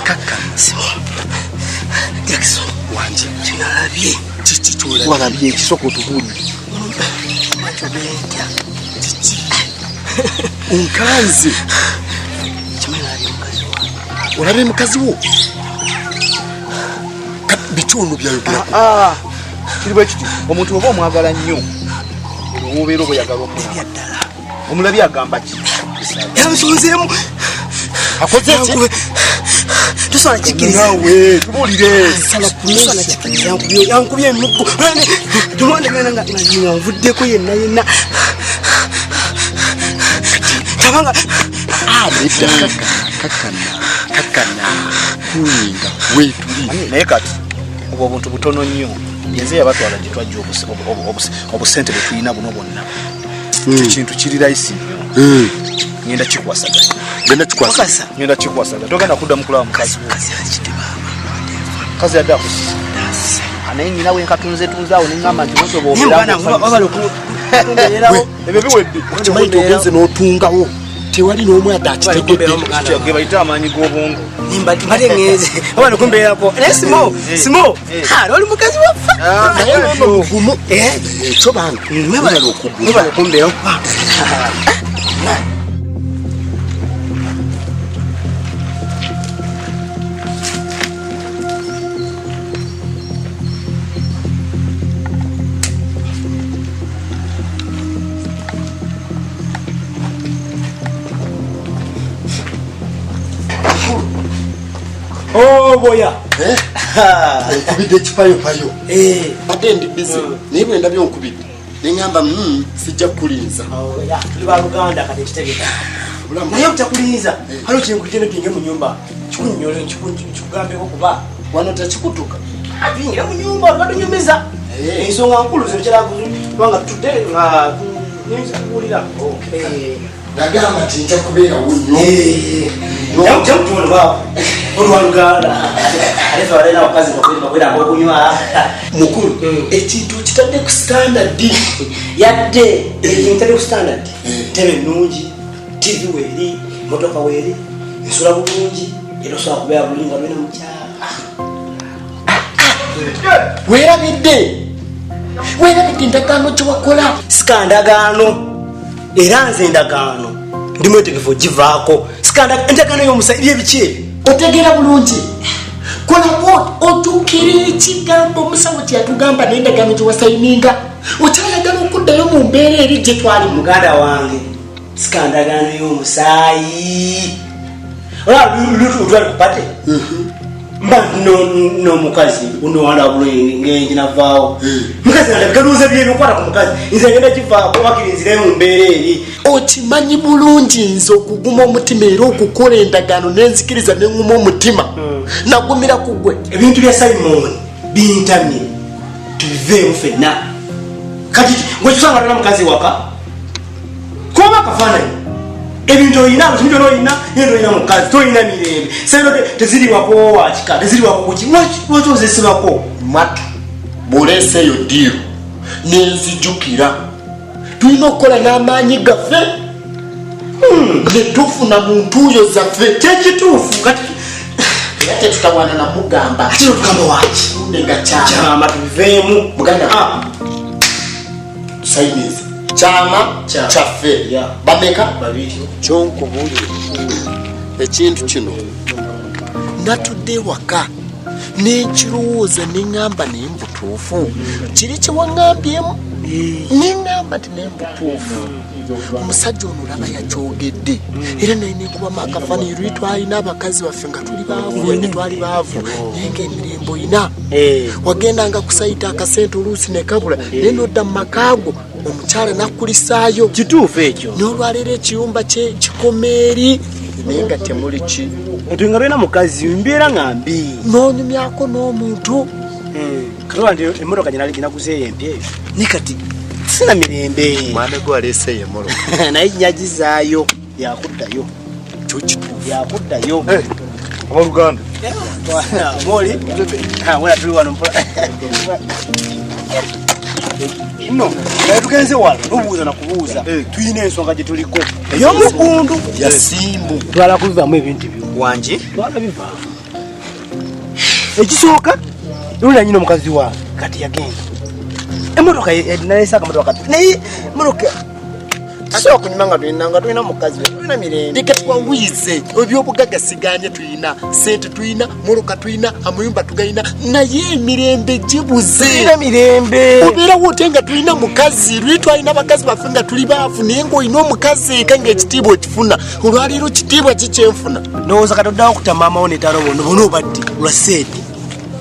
kakana. Simo Jackson. Wanje. Kinalabye. Kiki kyolabye? Walabye ekisoko otubuulire. Kyobentya. Kiki? Onkanze. Kimanyi nalabye mukazi wange. Olabye mukazi wo? Biki ono byayogerako? Kiri bwe kiti, omuntu oba omwagala nnyo olwobeera obweyagala omulaba omulabye agamba ki? Yansonzeemu. Akoze ki? Tosobola kikkiriza. Naawe tubuulire. Tosobola kikkiriza. Yankubye emiggo tumwandagana nga nvuddeko yenna yenna tabanga. Nedda, kakana, kakana, kakana, kulinga weetuli. Naye kati obwo obuntu butono nnyo. Yenze yabatwala gye twajja obusente bwe tulina buno bwonna. Ekyo kintu kiri rahisi nnyo. Ngenda kikwasaganya. Genda kikwasa. Ngenda kikwasaganya. Togenda kuddamu kulaba mukazi wo. Kazi yadde akusisa. Naye nyina we nkatunzetunze awo ne ŋŋamba nti bwotyo bw'obeera ng'osanyusa. Ebyo biwedde. Okimanyi nti ogenze n'otungawo tewali n'omu adde akitegedde. Ge bayita amaanyi g'obwongo. Mbadde ŋŋenze oba nokumbeerako naye Simo, Simo oli mukazi waffe. Naye nono mugumu ekyo bange mwebale okuguma. Mwebale okumbeerako. Oboya. Onkubidde ekipayopayo. Ate ndi bize naye bwe ndabye onkubidde neŋŋamba sijja kukulinza. Tuli baluganda kati nkitegeka naye obutakulinza haliwo kyenkujja netuyinge mu nyumba kikunyole nkikugambeko kuba wano tekikutuka. Tuyingire mu nyumba tuba tunyumiza ensonga nkulu zino kubanga tutudde nga nyinza kubuulira. Nagamba nti nja kubeerawo nnyo. Jamutuona olwaluganda ate fe balina abakazi bakwera abokunywa. Mukulu, ekintu okitadde ku standard. Yadde ekintu kitadde ku standard, ntebe ennungi, TV weeri, motoka weeri, nsula bulungi era osobola kubeera bulungi nga lwena mukyala. Weerabidde, weerabidde endagaano gye wakola. Sika ndagaano era nze endagaano ndi mwetegefu ogivaako. Sika endagaano y'omusa ebyebiki ebyo. Otegeera bulungi, kola bwoti otuukirira ekigambo omusawo kye yatugamba n'endagaano gye wasayininga. Okyayagala okuddayo mu mbeera eri gye twali? Muganda wange, sika ndagaano y'omusaayi. Olaba lutwali ku pate mba n'omukazi nowanda bulungi ngenginavaawo mukazi nga ndabika lowooza byebikwata ku mukazi. Nze ngenda kivaako wakiri nzire mu mbeera eri. Okimanyi bulungi nze okuguma omutima era okukola endagaano nenzikiriza neŋŋuma omutima nagumira ku gwe. Ebintu bya Simon bintamye, tubiveemu fenna. Kati gwe kisanga tona mukazi waka kuba akafaananyi ebintu olina, bintu byona olina, naye tolina mukazi, tolina mirembe. Sente teziri wako wakika, teziri wako kuki, lwaki ozesibako? Matu bw'oleesa eyo deal nenzijukira, tulina okukola n'amaanyi gaffe ne tufuna mu ntuuyo zaffe. Kyekituufu kati. Era tetutawaana namugamba. Ate otugamba waki? Nga kyama. Kyama tubiveemu. Muganda, sayinizi kyama kyaffe. Bameka? Babiri. Kyonkubuulire, ekintu kino natudde ewaka nenkirowooza, neŋŋamba naye mbutuufu kiri kyewaŋŋambyemu, neŋŋamba nti naye mbutuufu omusajja ono olaba yakyogedde. Era naye nekubamu akafaananyi luli twalina abakazi baffe nga tuli baavu, wadde twali baavu, naye nga emirembe oyina. Wagendanga kusayita akasente oluusi nekabula, naye nodda mu makaago omukyala nakulisaayo. Kituufu ekyo. N'olwaleero ekiyumba kikoma eri, naye nga temuli ki. Nti nga tolina mukazi, mbeera nga mbi. N'onyumyako n'omuntu. Katola nti emmotoka gyenali ginaguzeeyo empya eyo, naye kati sina mirembe. Mwana gwe, waleeseeyo emmotoka? Naye nyagizaayo, yakuddayo. Kyo kituufu. Yakuddayo. Abooluganda. Moli wena, tuli wano mpola no, naye tugenze wala nobuuza nakubuuza, tulina ensonga gye tuliko ey'omugundu. Yasimbu. Twala kubivaamu ebintu byo. Wangi. Twala bivaamu. Ekisooka, lula nyina omukazi wange kati yagenda, emotoka nalesa akamotoka kati, naye emotoka tusobola kunyuma nga tulina mukazi, tulina mirembe. Leka twawize ebyobugagga, siganye, tuyina sente, tuyina moloka, tuyina amayumba, tugayina, naye emirembe gibuze. Tulina mirembe. Obeerawo ote nga tulina mukazi? Luli twalina bakazi baffe nga tuli baavu, naye ngaolina omukazi eka ngaekitiibwa okifuna. Olwaleero kitiibwa kikyenfuna? Ndowooza kati oddawo okutta maama wo netaano bono bona obadde lwa sente,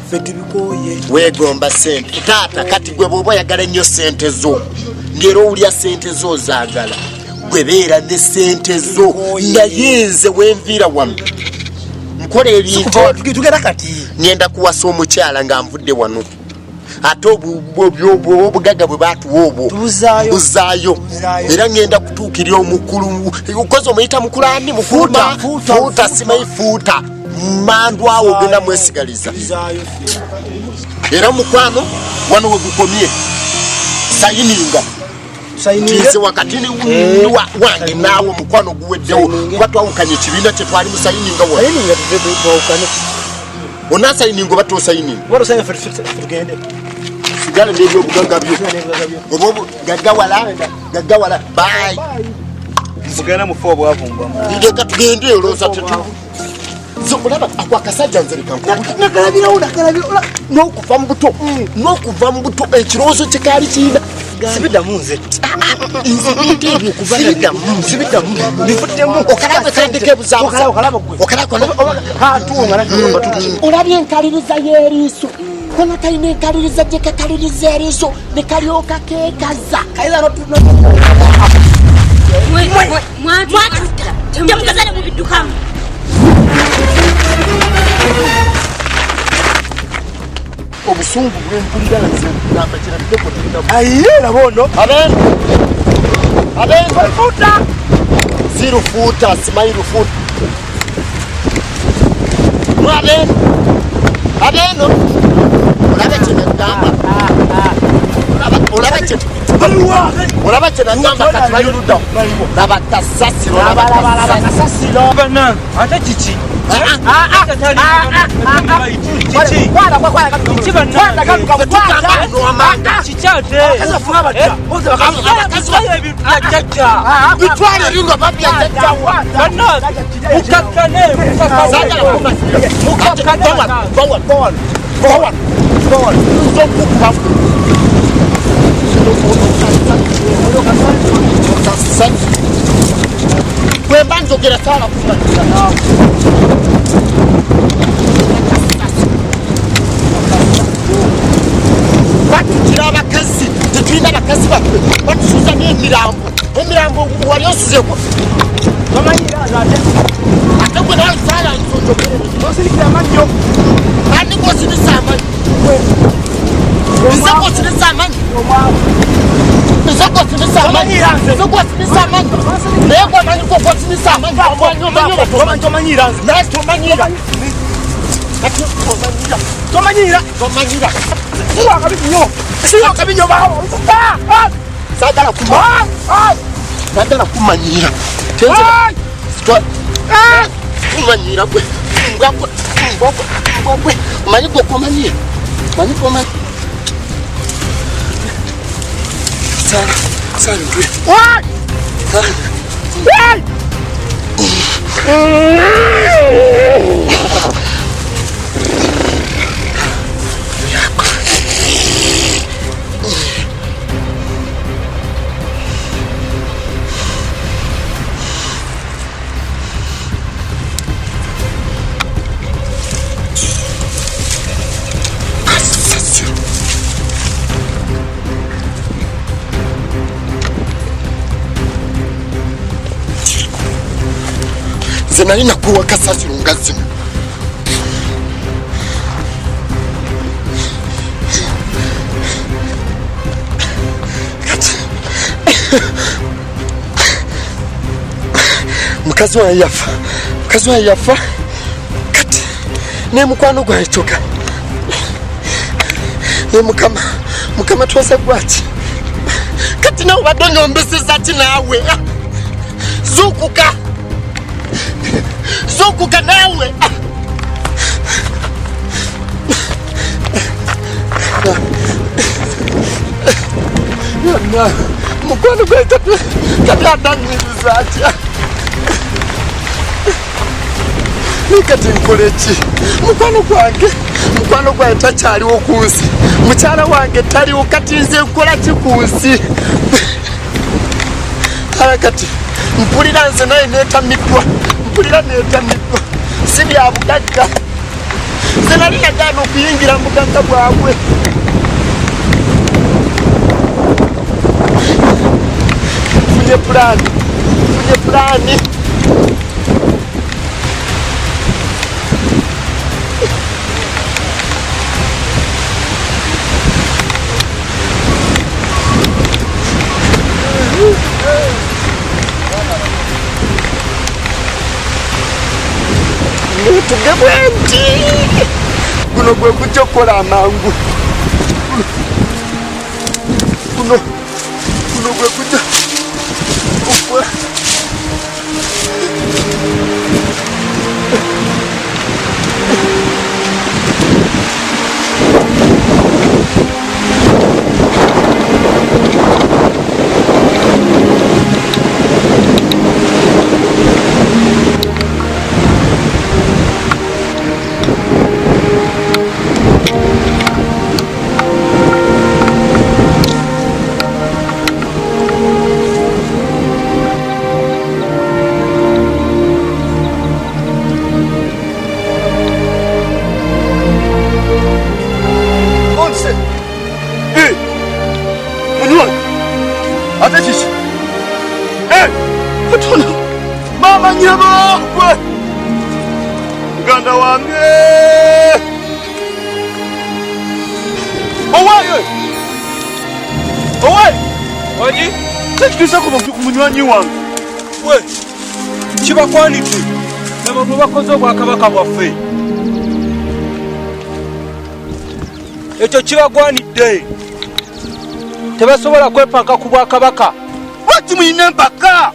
ffe tubikooye. Weegomba sente, taata. Kati gwe bw'oba oyagala ennyo sente zo, ng'era owulya sente zo ozaagala, gwe beera ne sente zo, naye nze wenviira wano nkola ebintu. Tugenda kati. Ngenda kuwasa omukyala nga nvudde wano, ate obugagga bwe batuwa obwo Tubuzaayo. buzaayo. Era ngenda kutuukirira omukulu, okozi omuyita mukulu ani? Mukuluma. Fuuta, Fuuta, simanyi fuuta mandu awo, ogenda mwesigaliza. Era mukwano wano we gukomye, sayininga nze wakati wange naawe, omukwano guweddewo kuba twawukanye ekibiina kyetwali. Musayininga wano. Sayininga tuve twawukane. Onasayininga oba tosayininga? Oba tosayininga, ffe tugende. Sigale n'ebyobugagga byo oba gaggawala gaggawala, bye. Mugenda mufe obwavu mbwamu. Leka tugende, olowooza tetu nze olaba ako akasajja, nze leka Nakalabirawo, nakalabirawo. N'okuva mu buto ekirowoozo kyekaali kiina. Sibiddamu nze. Nze bintu ebyo okuva Sibiddamu, sibiddamu, bivuddemu. Okalaba kandika ebuzaabuza. Okalaba gwe. Okalaba. Olabye enkaliriza y'eriiso, kono kalina enkaliriza gye kakaliriza eriiso ne kalyoka keekaza. Mwatutta, temugazale mubiddukamu. Obusungu bwempulira nze kugamba kirabikeko tulina. Aye, laba ono. Abeeno, abeeno, fuuta, si lufuuta, simanyi lufuuta. Abeeno, abeeno, olaba kyenagamba? Olaba kyenagamba? Kati bali ludda, laba kasasiro, laba kasasiro. Bannange, ate kiki? Kiki? Kiki ate? Ebintu bya jjajja. Bitwale eri nga babya jjajjawa. Bannange, mukakkane, mukakkane. Nze okukuba bwemba njogera saala kumalira naawe. Batukira abakazi, tetulina bakazi baffe, batusuza n'emirambo, emirambo wali osuzeko. Ate gwe nawe saala nzojogere. Osirikira amannyo. Ani gwosirisa amannyo? Nze gwosibisa amanyi, nze gwosibisa amanyi, nze gwosibisa amanyi, naye gwamanyi gwe gwosibisa amanyi. Tomanyira nze. Naye tomanyira. Kati tomanyira. Tomanyira. Tomanyira. Siwa kabi nnyo. Siwa kabi nnyo bawo. Saagala kuma. Saagala kumanyira. Kumanyira gwe. Mbwa gwe. Mbwa gwe. Mbwa gwe. Omanyi gwe kumanyira. Omanyi gwe. Sara, Sara ntwe. Sara. Nze nali nakuwa kasasiro nga zino. Kati mukazi wange yafa, mukazi wange yafa, kati ne mukwano gwange kyoka ne mukama, mukama twasa gwaki. Kati nawe obadde onyombeseza ki naawe? Zuukuka, zuukuka naawe. Yonna mukwano gwange kati ananyiriza atya? Naye kati nkole ki? Mukwano gwange, mukwano gwange takyaliwo ku nsi, mukyala wange taliwo, kati nze nkola ki ku nsi? Ala kati mpulira nze naye neetamiddwa, mpulira neetamiddwa, si bya bugagga. Nze nali nagaana okuyingira mu bugagga bwabwe. Nfunye pulaani, nfunye pulaani. Neetuge bwe nti guno gwe gujja okukola amangu. Guno, guno gwe gujja okukola. Ate kiki? Katonda, maama nnyabo gwe muganda wange. Owaaye, owaaye, Wangi? Tekituuse ku munywanyi wange. We, kibakwanidde nabo bwe bakoze obwakabaka bwaffe. Ekyo kibagwanidde. Tebasobola kwepanka ku bwakabaka. Lwaki muyina empaka?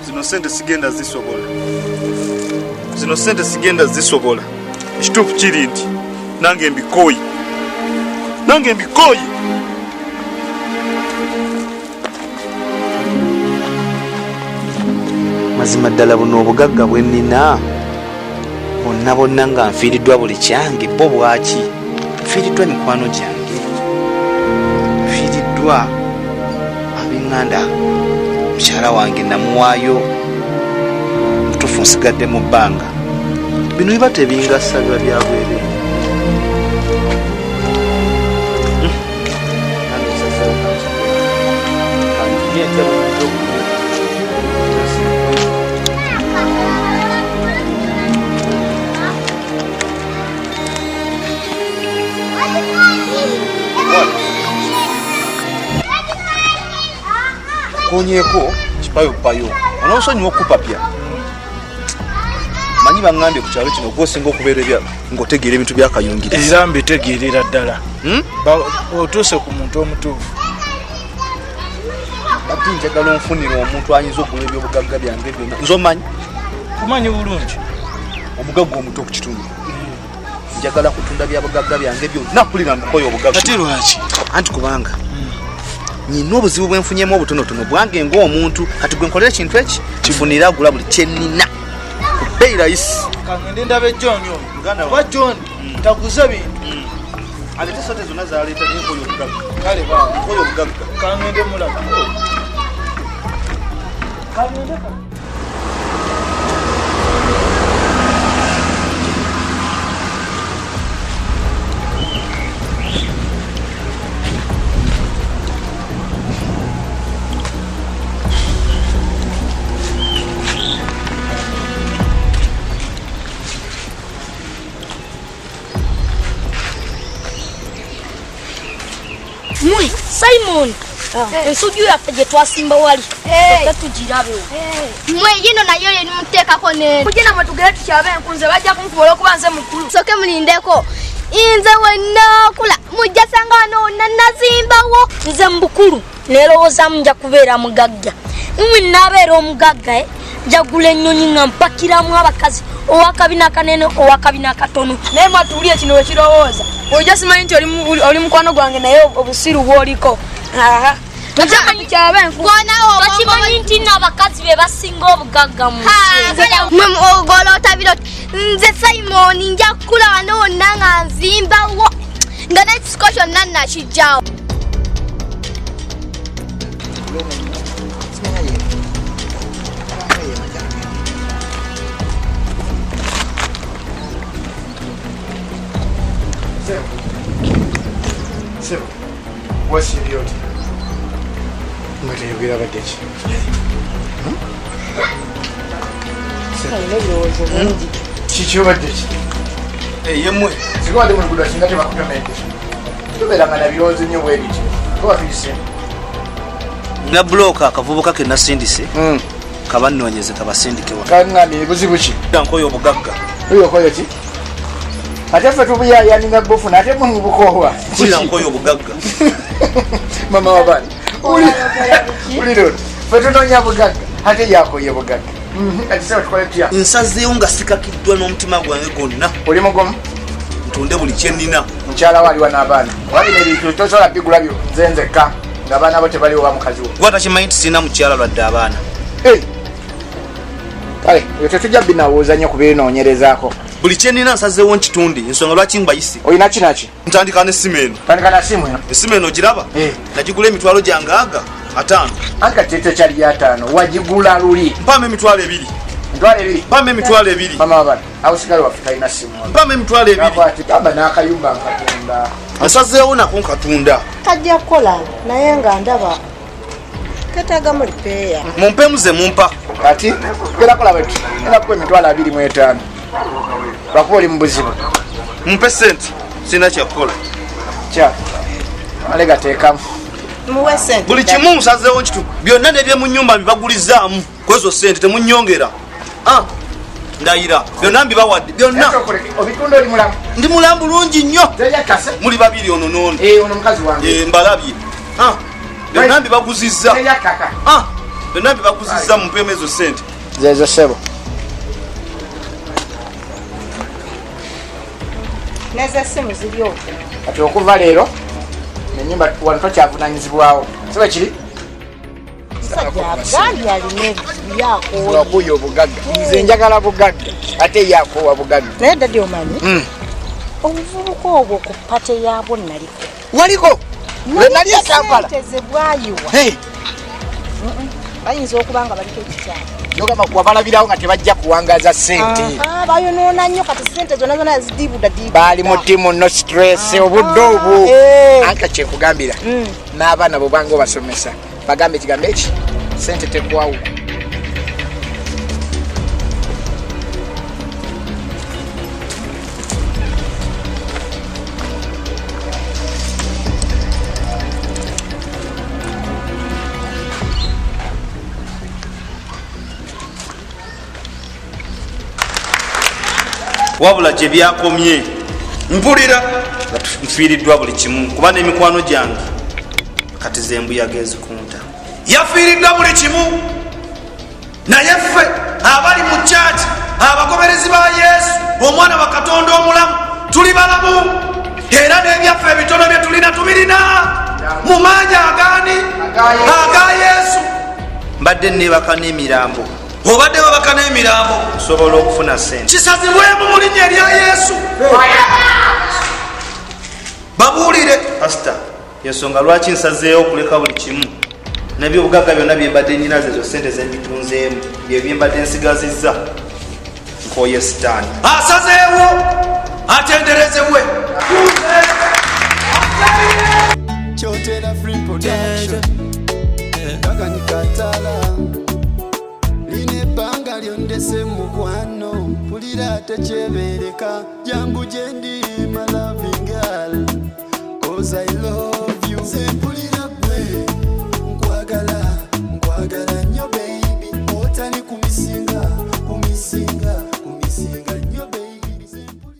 Zino sente sigenda zisobola. Zino sente sigenda zisobola. Ekituufu kiri nti nange mbikooye. Nange mbikooye. Mazima ddala buno obugagga bwe nnina bonna bonna nga nfiiriddwa buli kyange, bo bwaki? Nfiiriddwa mikwano gyange, nfiiriddwa ab'eŋŋanda, mukyala wange namuwaayo, mutuufu nsigadde mu bbanga. Bino biba tebingasa, biba bya bwereere. Nkonyeeko kipayopayo. Onoosonyiwa okukupapya. Manyi baŋŋambye ku kyalo kino gw'osinga okubeera ebya ng'otegeera ebintu by'akayungirizi. Era mbitegeerera ddala. Otuuse ku muntu omutuufu. Badde njagala onfunire omuntu ayinza okugula ebyobugagga byange byonna. Nze omanyi? Kumanyi bulungi. Omugagga omuto ku kitundu. Njagala kutunda byabugagga byange byonna mpulira mbukoye obugagga. Ate lwaki? Anti kubanga nina obuzibu bwe nfunyemu obutonotono bwange ng'omuntu kati gwe nkolera ekintu eki kifunire agula buli kye nnina ku bbeeyi layisi. Kangende ndabe John oyo. Kuba John taguze bintu. Aleete sente zonna z'aleeta naye nkoye obugagga. Kale baba. Nkoye obugagga. Kangende mulaba. Kangende ka. Mwe, Simon, ensujju yaffe gye twasimba wali ffe tugirabewo. Mwe yino nayo yenimuteekako ne Mujje namwe tugende tukyabe enku, nze bajja kunkuba olw'okuba nze mukulu. Soke mulindeko. Nze wennaakula mujja sanga wano wonna nazimbawo. Nze mu bukulu neerowoozaamu nja kubeera mugagga. Mwe nnaabeera omugagga, njagula ennyonyi nga mpakiramu abakazi ow'akabina akanene ow'akabina akatono. Naye mwatuwulire kino we kirowooza. Bulijjo simanyi nti oli mukwano gwange naye obusiru bw'oliko. Aha. Tokimanyi nti nno abakazi be basinga obugagga mu nsi. Mwe ogoloota birooto. Nze Simon nja kukula wano wonna nga nzimbawo nga n'ekisiko kyonna nakijjawo. Sebo, wasiibye otya? Nga teyogera badde ki? Alina ebirowoozo bingi. Kiki obadde ki? Yemmwe, singa obadde mu luguudo singa tebakutomedde. Tubeeranga na birowoozo nnyo bwe bityo. Kuba tuyise. Na bulooka akavubuka ke nasindise. Kabannoonyeze kabasindike wa. Kaŋŋambye buzibu ki? Nkoye obugagga. Oyo okoye ki? Ate ffe tubuyaayaanira bufuna ate mwe mubukoowa. Mpulira nkoye obugagga. Mama w'abaana. Wulira ono. Ffe tunoonya bugagga ate yakoye bugagga. Kati sebo tukole tutya? Nsazeewo nga sikakiddwa n'omutima gwange gwonna. Oli mugumu? Ntunde buli kye nnina. Mukyala wo aliwa n'abaana. Oba bino ebintu tosobola bigula byo nze nzekka ng'abaana bo tebaliwo oba mukazi wo. Gwe atakimanyi nti sirina mukyala lwadde abaana. Kale ebyo tetujja binawuuza nnyo kubinoonyerezaako. Buli kye nnina nsazeewo nkitunde, ensonga lwaki mbayise. Olina ki naki? Ntandika n'essimu eno. Tandika na simu eno. Essimu eno ogiraba? Nagigula emitwalo gyange aga 5. Anti kati tekyali 5, wagigula luli. Mpaamu emitwalo ebiri. Emitwalo ebiri? Mpaamu emitwalo ebiri. Mama w'abaana, awo sigala waffe talina simu. Mpaamu emitwalo ebiri. Nakwati, gamba n'akayumba nkatunda. Nsazeewo nako nkatunda. Kajja kukola naye nga ndaba ketagamu lipeeya. Mumpeemu ze mumpa. Kati tugenda kukola bwe tuti, ngenda kukuwa emitwalo 25. Lwakuba oli mu buzibu. Mumpe ssente, sirina kyakukola. Kya, male gateekamu. Muwe ssente. Buli kimu nsazeewo nkitu. Byonna n'eby'omu nnyumba mbibagulizaamu ku ezo ssente temunnyongera. Ndayira byonna mbibawadde byonna. Obitunda oli mulamu? Ndi mulamu bulungi nnyo. Teyakase? Muli babiri ono n'ono. Ono mukazi wange. Mbalabye. Byonna mbibaguzizza. Teyakaka. Byonna mbibaguzizza mumpeemu ezo ssente. Zezo ssebo. N'ez'essimu ziri okwo. Kati okuva leero ennyumba wano tokyavunaanyizibwawo. Si bwe kiri? Musajja agambye alina ebizibu yakooye. Wakuya obugagga. Nze njagala bugagga ate yakoowa bugagga. Naye dadi omanyi? Obuvubuka obwo ku pate yaabwo naliko. Waliko? Lwe nali e Kampala. Ssente ze bwayiwa. Hey. Bayinza okuba nga baliko ekikyamu. Yogamba wabalabirawo nga tebajja kuwangaza ssente. Bayonoona nnyo kati ssente zonna zonna zidiibuda diibuda. Baali mu ttiimu no stress, obudde obwo. Anka kye nkugambira, n'abaana bo banga obasomesa. Bagambe ekigambo eki, ssente tekwawula. Wabula gye byakomye. Mpulira. Nga nfiiriddwa buli kimu kuba n'emikwano gyange kati zembuyaga ezikunta. Yafiiriddwa buli kimu, naye ffe abali mu kyaki, abagoberezi ba Yesu omwana wa Katonda omulamu, tuli balamu, era n'ebyaffe ebitono bye tulina tubirina mu maanyi agaani? Aga Yesu. Mbadde neebaka n'emirambo. Obadde webaka n'emirambo. Nsobola okufuna sente. Kisazibwemu mu linnya erya Yesu. Babuulire. Pasita, ensonga lwaki nsazeewo okuleka buli kimu nebyobugagga byonna byembadde nyina, zezo sente zembitunzeemu, byebyembadde nsigazizza. Nkoye sitaani. Asazeewo atenderezebwe. Kyotera Free Production Kakanikatala Lino ebbanga lyondese mukwano, mpulira tekyebeereka. Jangu gyendi, my loving girl, 'cause I love you.